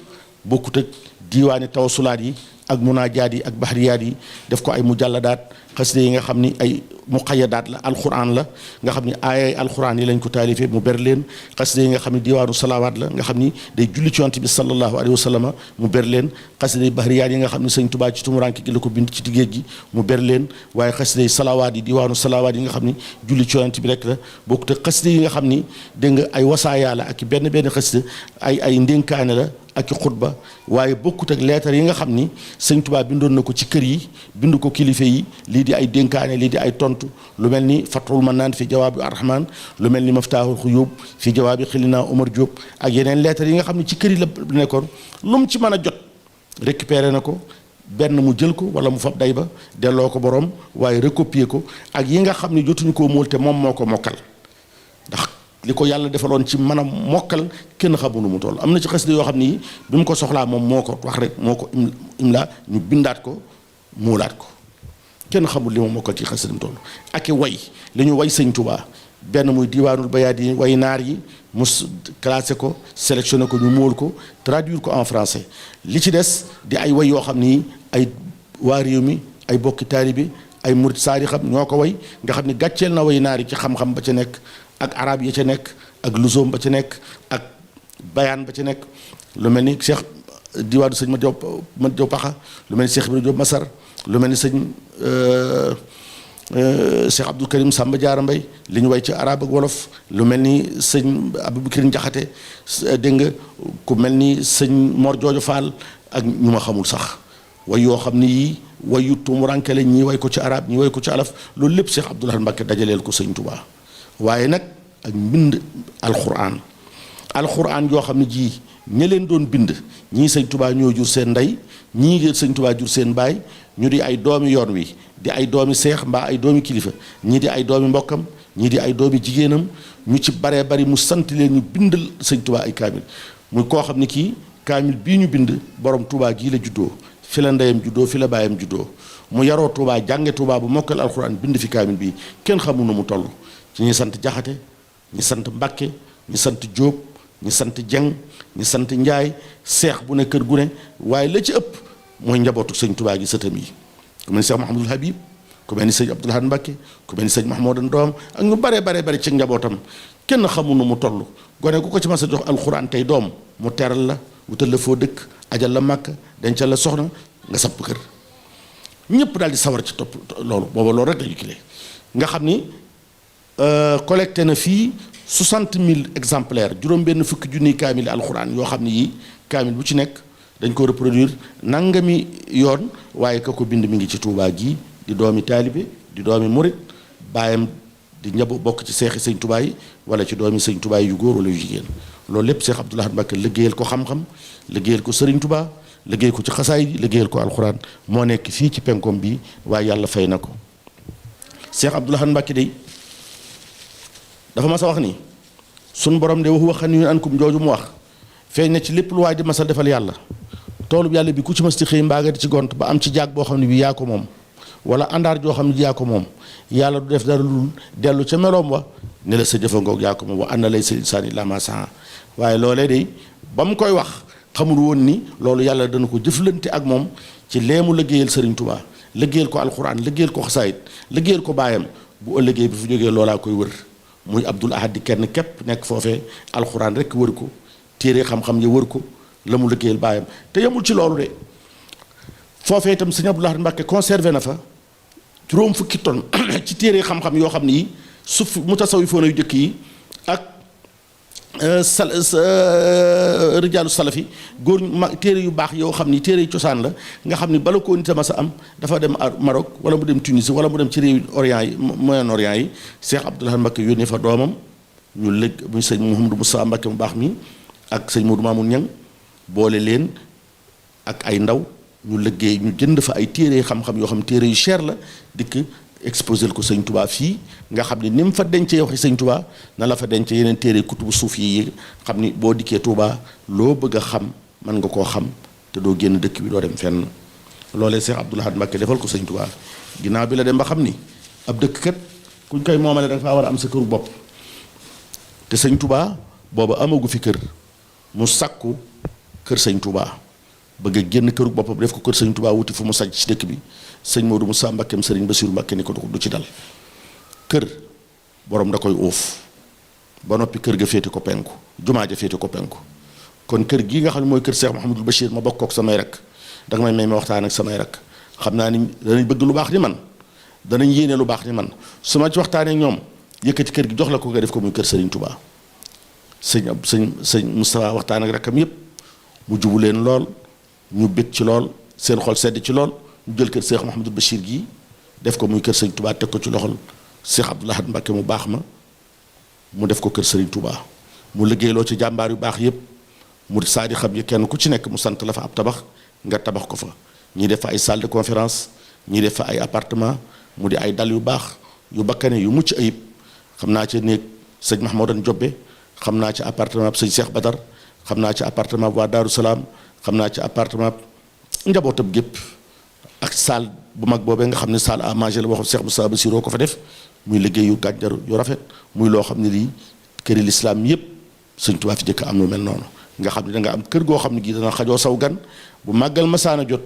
bokkut ak diiwaani tawasulaat yi ak munaajaat yi ak bahriyaat yi def ko ay mujalladaat xasida yi nga xam ni ay muqayyadaat la alquran la nga xam ni aayay alquran yi lañ ko taalifee mu ber leen xasida yi nga xam ni diwaanu salawaat la nga xam ni day julli ci yonent bi sallallahu alayhi wa sallam mu ber leen xasida yi bahriyaat yi nga xam ni sëñ Tuubaa ci tumuranke gi la ko bind ci géej gi mu ber leen waaye xasida yi salawaat yi diwaanu salawaat yi nga xam ni julli ci yonent bi rek la bokkut ak xasida yi nga xam ni dégg nga ay wasaayaa la ak benn xasida ay ndénkaane la ak i xutba waaye bokkut ak leetar yi nga xam ni sëñ Tuubaa bindoon na ko ci kër yi bind ko kilifa yi lii di ay dénkaane lii di ay tontu lu mel ni Fathul Mannaan fi jawaabi Arrahmaan lu mel ni Maftaahul Xuyuub fi jawaabi Xilina Omar Diop ak yeneen leetar yi nga xam ni ci kër yi la nekkoon lu mu ci mën a jot récupéré na ko benn mu jël ko wala mu fab day ba delloo ko borom waaye recopier ko ak yi nga xam ni jotuñu koo móol te moom moo ko mokkal ndax li ko yàlla defaloon ci mën a mokkal kenn xamu nu mu toll am na ci xasida yoo xam ni bi mu ko soxlaa moom moo ko wax rek moo ko imla ñu bindaat ko muulaat ko kenn xamul li ma mokkal ci xasida mu toll ak i way li ñu way sëñ Tuubaa benn muy diwaanul bayaat yi way naar yi mu classé ko sélectionné ko ñu móol ko traduire ko en français li ci des di ay way yoo xam ni ay waa réew mi ay bokki taalibe ay murit saari xam ñoo ko way nga xam ni gàcceel na way naar yi ci xam-xam ba ca nekk ak arab ya ca nekk ak lusoom ba ca nekk ak bayaan ba ca nekk lu mel ni Cheikh diwaanu sëñ Mat Jaw Paxa lu mel ni Cheikh Ibrahima Diop Masar lu mel ni sëñ Cheikh Abdou Karim Samba Diarra Mbay li ñu way ci arab ak wolof lu mel ni sëñ Aboubacar Njaxate dégg nga ku mel ni sëñ Mor Joojo Fall ak ñu ma xamul sax way yoo xam ni yii wayu tumuranke la ñii way ko ci arab ñii way ko ci alaf loolu lépp Cheikh Abdoul Ahad Mbacké dajaleel ko sëñ Touba waaye nag ak mbind alxuraan yoo xam ne ji ña leen doon bind ñii sëñ Touba ñoo jur seen ndey ñii sëñ Touba jur seen baay ñu di ay doomi yoon wi di ay doomi seex mbaa ay doomi kilifa ñii di ay doomi mbokkam ñii di ay doomi jigéenam ñu ci baree bari mu sant leen ñu bindal sëñ Touba ay kaamil muy koo xam ne kii kaamil bii ñu bind borom Touba gii la juddoo fi la ndeyam juddoo fi la baayam juddoo mu yaroo Touba jànge Touba bu mokkal alxuraan bind fi kaamil bii kenn xamu nu mu toll ci ñi sant Jaxate ñi sant Mbakke ñi sant Jóob ñi sant Jeng ñi sant Njaay seex bu ne kër gu ne waaye la ci ëpp mooy njabootu sëñ Touba gi sëtam yi ku mel ni Cheikh Mahamadul Habib ku mel ni sëñ Abdoul Ahad Mbacké ku mel ni sëñ Mahmoudan Doom ak ñu bare ci njabootam kenn xamu nu mu toll gone ku ko ci mas a jox alxuraan tey doom mu teral la wutal la foo dëkk ajal la màkk dencal la soxna nga sapp kër ñëpp daal di sawar ci topp loolu booba loolu rek lañu kilee nga xam ni collecté na fii 60 000 exemplaires juróom-benn fukki junniy kaamil alxuraan yoo xam ne yii kaamil bu ci nekk dañ ko reproduire nangami yoon waaye ka ko bind mi ngi ci Touba gii di doomi taalibe di doomi murit baayam di ñabu bokk ci seexi sëñ Touba yi wala ci doomi sëñ Touba yu góor wala yu jigéen loolu lépp Cheikh Abdoul Ahad Mbacké liggéeyal ko xam-xam liggéeyal ko Sëriñ Touba liggéey ko ci xasaay yi liggéeyal ko alxuraan moo nekk fii ci penkom bi waaye yàlla fay na ko Cheikh Abdoul Ahad Mbacké day dafa mas a wax ni sun borom de waxu waxan yu ankum jooju mu wax feeñ na ci lépp lu waay di mas a defal yàlla toolub yàlla bi ku ci mas ci xëy mbaa nga di ci gont ba am ci jaag boo xam ne bi yaa ko moom wala àndaar joo xam ne yaa ko moom yàlla du def dara lu dellu ca meloom wa ne la sa jëfangoog yaa ko moom wa anna laysa insaani illaa maa saa waaye loolee de ba mu koy wax xamul woon ni loolu yàlla dana ko jëflante ak moom ci leemu liggéeyal Sëriñ Tuubaa liggéeyal ko alxuraan liggéeyal ko xasaayit liggéeyal ko baayam bu ëllëgee bi fu jógee loolaa koy wër muy Abdoul Ahad di kenn képp nekk foofee alxuraan rekk wër ko téere xam-xam ya wër ko la mu liggéeyal baayam te yemul ci loolu de foofee itam sëñ Abdoul Ahad Mbacké conservé na fa juróom fukki tonne ci téere xam-xam yoo xam ni suuf mutasawifoon yu jëkk yi ak rijaalu salafi góor téere yu baax yoo xam ni téere yu cosaan la nga xam ni bala koo nit a mas a am dafa dem Maroc wala mu dem Tunisie wala mu dem ci réew Orient yi Moyen Orient yi Cheikh Abdoul Ahad Mbacké yónnee fa doomam ñu lëg muy sëñ Mouhamadou Moussa Mbacké mu baax mi ak sëñ Modou Mamoun Niang boole leen ak ay ndaw ñu liggéey ñu jënd fa ay téere xam-xam yoo xam téere yu cher la dikk exposé ko sëñ Touba fii nga xam ni ni mu fa dencee waxi sëñ Touba na la fa dencee yeneen téere kutubu suuf yi xam ni boo dikkee Touba loo bëgg a xam mën nga koo xam te doo génn dëkk bi doo dem fenn loolee Cheikh Abdoul Ahad Mbacké defal ko sëñ Touba ginnaaw bi la dem ba xam ni ab dëkk kat kuñ koy moomale da nga faa war a am sa këru bopp te sëñ Touba booba amagu fi kër mu sakku kër sëñ Touba bëgg a génn këru boppam def ko kër sëñ Touba wuti fu mu sàcc ci dëkk bi sëñ Modou Moussa Mbackeem sëriñ Bassirou Mbacke ni ko du ci dal kër borom da koy uuf ba noppi kër ga féete ko penku jumaa ja féete ko penku kon kër gii nga xam ne mooy kër Cheikh Mouhamadul Bachir ma bokk ak samay rek da nga may ma waxtaan ak samay rek xam naa ni danañ bëgg lu baax ni man danañ yéene lu baax ni man su ma ci waxtaanee ñoom yëkkati kër gi jox la ko nga def ko muy kër sëriñ Touba sëñ Moustapha waxtaan ak rakam yépp mu jubu leen lool ñu bég ci lool seen xol sedd ci lool ñu jël kër Cheikh Mouhamadul Bachir gii def ko muy kër sëriñ Touba teg ko ci loxol Cheikh Abdoul Ahad Mbacké mu baax ma mu def ko kër sëriñ Touba mu liggéeyloo ci jàmbaar yu baax yépp mu saadi xam yi kenn ku ci nekk mu sant la fa ab tabax nga tabax ko fa ñii def fa ay salle de conférence ñii def fa ay appartement mu di ay dal yu baax yu bakkane yu mucc ayib xam naa ci néeg sëñ Mahmoudan Jobbe xam naa ci appartement bi sëñ Cheikh Badar xam naa ci appartement bi waa Daaru Salaam xam naa ci appartement njabootam gépp ak salle bu mag boobee nga xam ne salle à manger la boo xam Cheikh Moussa Bassiroo ko fa def muy liggéey yu gànjar yu rafet muy loo xam ne lii këri lislaam yépp sëñ Tuubaa fi jëkk am lu mel noonu nga xam ne da nga am kër goo xam ne gii dana xajoo saw gan bu màggal masaana jot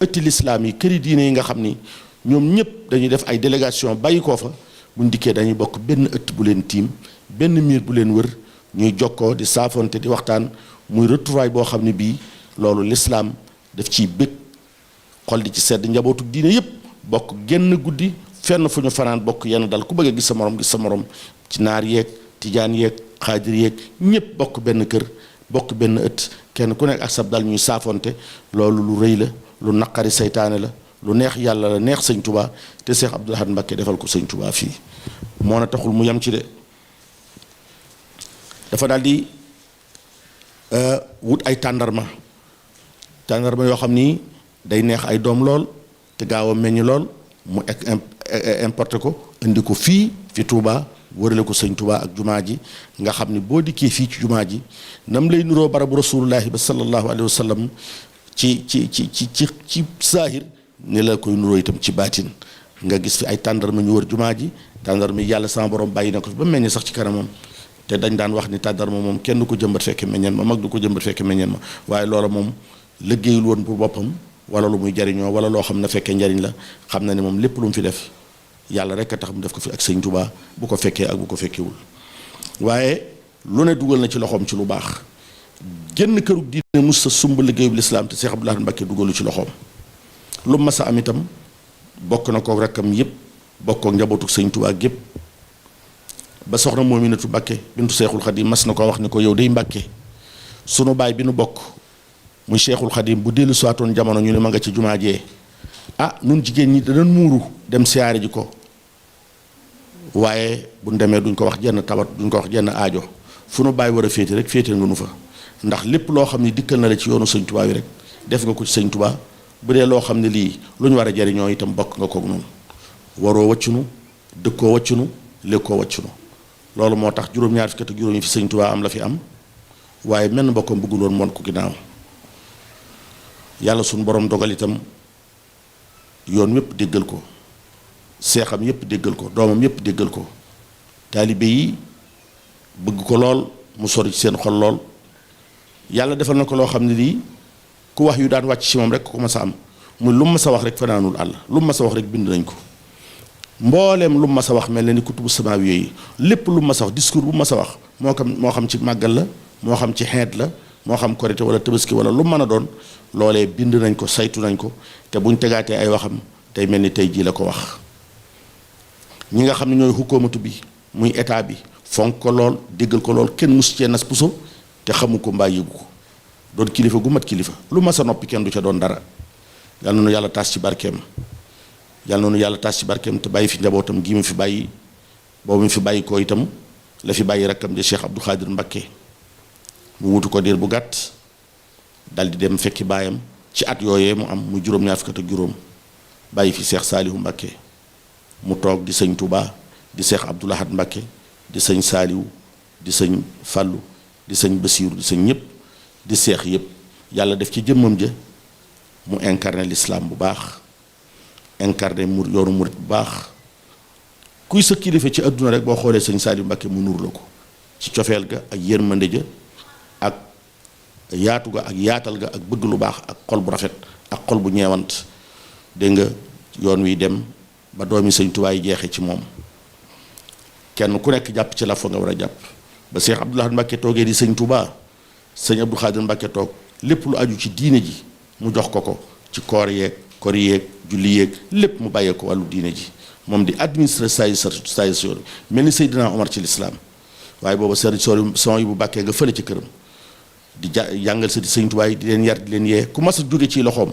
ëtti lislaam yi këri diine yi nga xam ni ñoom ñëpp dañuy def ay délégation bàyyi koo fa buñ dikkee dañuy bokk benn ëtt bu leen tiim benn miir bu leen wër ñuy jokkoo di saafonte di waxtaan muy retrouvaille boo xam ne bii loolu lislaam daf ciy bëgg xol di ci sedd njabootu diine yépp bokk genn guddi fenn fu ñu fanaan bokk yenn dal ku bëgg a gis sa morom ci naar yeeg tijaan yeeg xaadir yeeg ñëpp bokk benn kër bokk benn ëtt kenn ku nekk ak sab dal ñuy saafonte loolu lu rëy la lu naqari seytaane la lu neex yàlla la neex sëñ Touba te Cheikh Abdoul Ahad Mbacké defal ko sëñ Touba fii moo na taxul mu yem ci de dafa daal di wut ay tàndarma yoo xam ni day neex ay doom lool te gaaw a meññ lool mu importé ko indi ko fii fi Touba wërale ko sëñ Touba ak jumaa ji nga xam ni boo dikkee fii ci jumaa ji nam lay nuroo barabu rasulullahi ba sallallahu alayhi wa sallam ci saahir ni la koy nuroo itam ci baatin nga gis fi ay tàndarma ñu wër jumaa ji tàndarma yàlla sama borom bàyyi na ko fi ba meññ sax ci kanamam te dañ daan wax ni tàndarma moom kenn du ko jëmbat fekke meññeen ma mag du ko jëmbat fekke meññeen ma waaye loola moom liggéeyul woon pour boppam wala lu muy jariñoo wala loo xam ne fekkee njariñ la xam na ne moom lépp lu mu fi def yàlla rek a tax mu def ko fi ak sëñ Touba bu ko fekkee ak bu ko fekkewul waaye lu ne dugal na ci loxoom ci lu baax génn këru diine mus sa sumb liggéeyu lislaam te Cheikh Abdoul Ahad Mbacké dugalu ci loxoom lu mas a am itam bokk na ko rakkam yëpp bokk ak njabootu sëñ Tuubaa gépp ba soxna Moominatu Mbàkke bintu Seexul Xadim mas na ko wax ni ko yow day Mbàkke sunu baay bi nu bokk muy Seexul Xadim bu dellu siwaatoon jamono ñu ne ma nga ci jumaa jee nun jigéen ñi danañ muuru dem siyaare ji ko waaye buñ demee duñ ko wax jenn tawat duñ ko wax jenn aajo fu nu baay war a féete rek féete nga nu fa ndax lépp loo xam ne dikkal na la ci yoonu sëñ Tuubaa wi rek def nga ko ci sëñ Tuubaa bu dee loo xam ne lii lu ñu war a jariñoo itam bokk nga kook noonu waroo waccunu dëkkoo waccunu lékkoo waccunu loolu moo tax juróom-ñaar fukki at ak juróom yi fi sëñ Tuubaa am la fi am waaye menn bokkam bëggul woon moon ko ginnaaw yàlla suñu borom dogal itam yoon wépp déggal ko seexam yépp déggal ko doomam yépp déggal ko taalibe yi bëgg ko lool mu sori ci seen xol lool yàlla defal na ko loo xam ne lii ku wax yu daan wàcc ci moom rek ko mas a am muy lu mu mas a wax rek fanaanul àll lu mu mas a wax rek bind nañ ko mbooleem lu mu mas a wax mel na ni kutubu samaawi yooyu lépp lu mu mas a wax discours bu mu mas a wax moo xam ci màggal la moo xam ci xeet la moo xam korite wala tabaski wala lu mën a doon loolee bind nañ ko saytu nañ ko te buñ tegaatee ay waxam tey mel ni tey jii la ko wax ñi nga xam ne ñooy hukumatu bi muy état bi fonk ko lool déggal ko lool kenn musu cee nas puso te xamu ko mbaa yëgu ko doon kilifa gu mat kilifa lu mas a noppi kenn du ca doon dara yal na nu yàlla taas ci barkeem yal na nu yàlla taas ci barkeem te bàyyi fi njabootam gi mu fi bàyyi boobu mu fi bàyyi ko itam la fi bàyyi rakkam di Cheikh Abdou Khadir Mbacké mu wutu ko diir bu gàtt dal di dem fekki baayam ci at yooyee mu am muy juróom-ñaar fukk ak juróom bàyyi fi Cheikh Saalihu Mbacké mu toog di sëñ Touba di Cheikh Abdou Lahad Mbacké di sëñ Saalihu di sëñ Fàllu di sëñ Basiiru di sëñ ñëpp di seex yëpp yàlla def ci jëmmam ja mu incarné l'islam bu baax incarné yoonu murit bu baax kuy sa kilifa ci àdduna rek boo xoolee sëñ Saalihu Mbacké mu nuur la ko ci cofeel ga ak yërmande ja ak yaatu ga ak yaatal ga ak bëgg lu baax ak xol bu rafet ak xol bu ñeewant dégg nga yoon wi dem ba doomi sëñ Tuubaa yi jeexe ci moom kenn ku nekk jàpp ci la fa nga war a jàpp ba Cheikh Abdou Lahad Mbacké toogee di sëñ Tuubaa sëñ Abdou Khadir Mbacké toog lépp lu aju ci diine ji mu jox ko ci koor yeeg julli yeeg lépp mu bàyyee ko wàllu diine ji moom di administre station mel ni Seydina Omar ci lislaam waaye booba sëriñ son yi bu Mbacké nga fële ci këram di jàngal sa di sëñ Tuubaa yi di leen yar di leen yee ku mas a jóge ci loxoom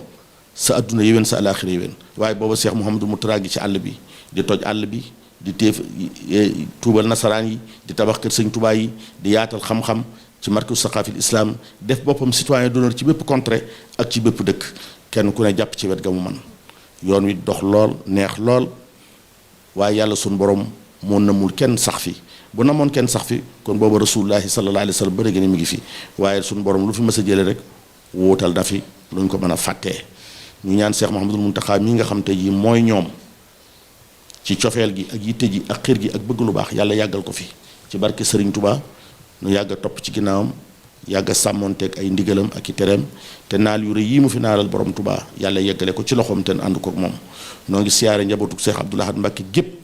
sa adduna yéwén sa alaaxira yéwén waaye booba Cheikh Mouhamadou Moutara gi ci àll bi di toj àll bi di téef tuubal nasaraan yi di tabax kër sëñ Tuubaa yi di yaatal xam-xam ci markaz saqaafil islam def boppam citoyen d'honneur ci bépp contrée ak ci bépp dëkk kenn ku ne jàpp ci wet ga mu man yoon wi dox lool neex lool waaye yàlla suñ borom moo namul kenn sax fi bu namoon kenn sax fi kon booba rasulullahi sallallahu alayhi wa sallam ba léegi ni mi ngi fi waaye suñ borom lu fi mës a jële rek wóotal na fi luñ ko mën a fàttee ñu ñaan Cheikh Mouhamadul Mountakha mi nga xam te ji mooy ñoom ci cofeel gi ak yitte ji ak xir gi ak bëgg lu baax yàlla yàggal ko fi ci barke Serigne Touba nu yàgg a topp ci ginnaawam yàgg a sàmmoonteeg ay ndigalam ak i tereem te naal yu rëy yii mu fi naalal borom Touba yàlla yeggale ko ci loxoom te ànd kook moom noo ngi siyaare njabootu Cheikh Abdou Lahad Mbacké gépp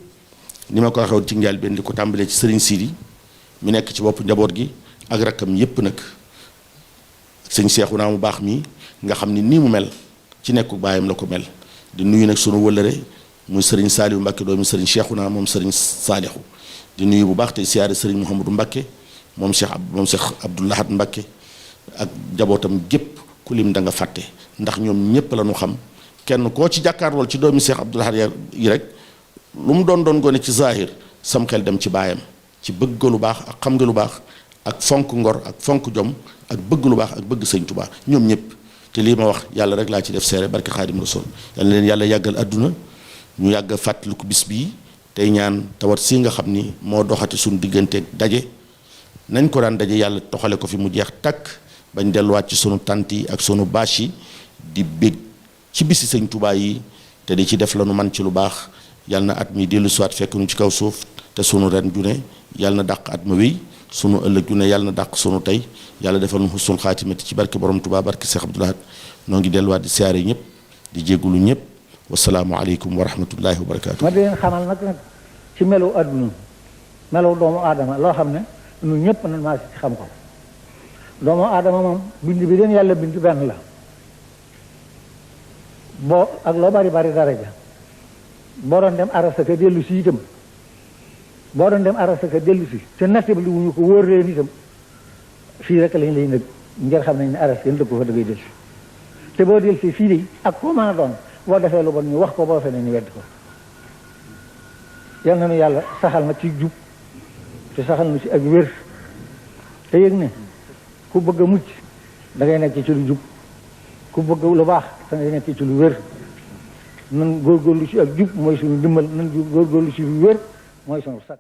ni ma ko waxee woon ci njaal benn di ko tàmbalee ci Serigne Sidi mi nekk ci bopp njaboot gi ak rakkam yépp nag sëñ Seexu naa mu baax mii nga xam ni nii mu mel ci nekku baayam la ko mel di nuyu nag sunu wëllëre muy Serigne Saliou Mbacké doomi Serigne Seexu naa moom Serigne Saliou di nuyu bu baax tey siyaare Serigne Mouhamadou Mbacké moom Cheikh Abdou Lahad Mbacké ak njabootam gépp ku lim da nga fàtte ndax ñoom ñépp la ñu xam kenn koo ci jàkkaarlool ci doomi Cheikh Abdou Lahad yi rek lu mu doon gone ci zahir sam xel dem ci baayam ci bëgg lu baax ak xam nga lu baax ak fonk ngor ak fonk jom ak bëgg lu baax ak bëgg sëñ Tuubaa ñoom ñëpp te lii ma wax yàlla rek laa ci def seere barke Xaadim Rasul yàlla leen yàlla yàggal àdduna ñu yàgg a fàttaliku bis bii tey ñaan tawat si nga xam ni moo doxati suñu digganteeg daje nañ ko daan daje yàlla toxale ko fi mu jeex takk bañ delluwaat ci sunu tant yi ak sunu bâche yi di bég ci bisi sëñ Tuubaa yi te di ci def la nu man ci lu baax yàlla na at mi dellu siwaat fekk nu ci kaw suuf te sunu ren ju ne yàlla na dàq at ma wéy sunu ëllëg ju ne yàlla na dàq sunu tey yàlla defal nu xusnul xaatimati ci barke borom Tuubaa barke Cheikh Abdou Lahad noo ngi delluwaat di siyaare ñëpp di jéggulu ñëpp wasalaamu aleykum wa rahmatullahi wa barakaatu. ma di leen xamal nag ci melu adduna melu doomu aadama loo xam ne ñun ñëpp nañ maa ci xam ko doomu aadama moom bind bi leen yàlla bind benn la boo ak loo bari bari daraja boo doon dem arasaka dellu si itam boo doon dem arasaka dellu si te nattable wu ñu ko wóor leen itam fii rek lañ lay nag ngir xam nañ ne aras kenn dëkk ko fa da ngay dellu si te boo dellu si fii de ak koo mën a doon boo defee lu bon ñu wax ko boo feneen ñu wedd ko yal na nu yàlla saxal na ci jub te saxal na ci ak wér te yëg ne ku bëgg a mucc da ngay nekk ci lu jub ku bëgg lu baax da ngay nekk ci lu wér nan góorgóorlu ci ak jub mooy suñu dimbal nan góorgóorlu ci lu wér mooy suñu sakk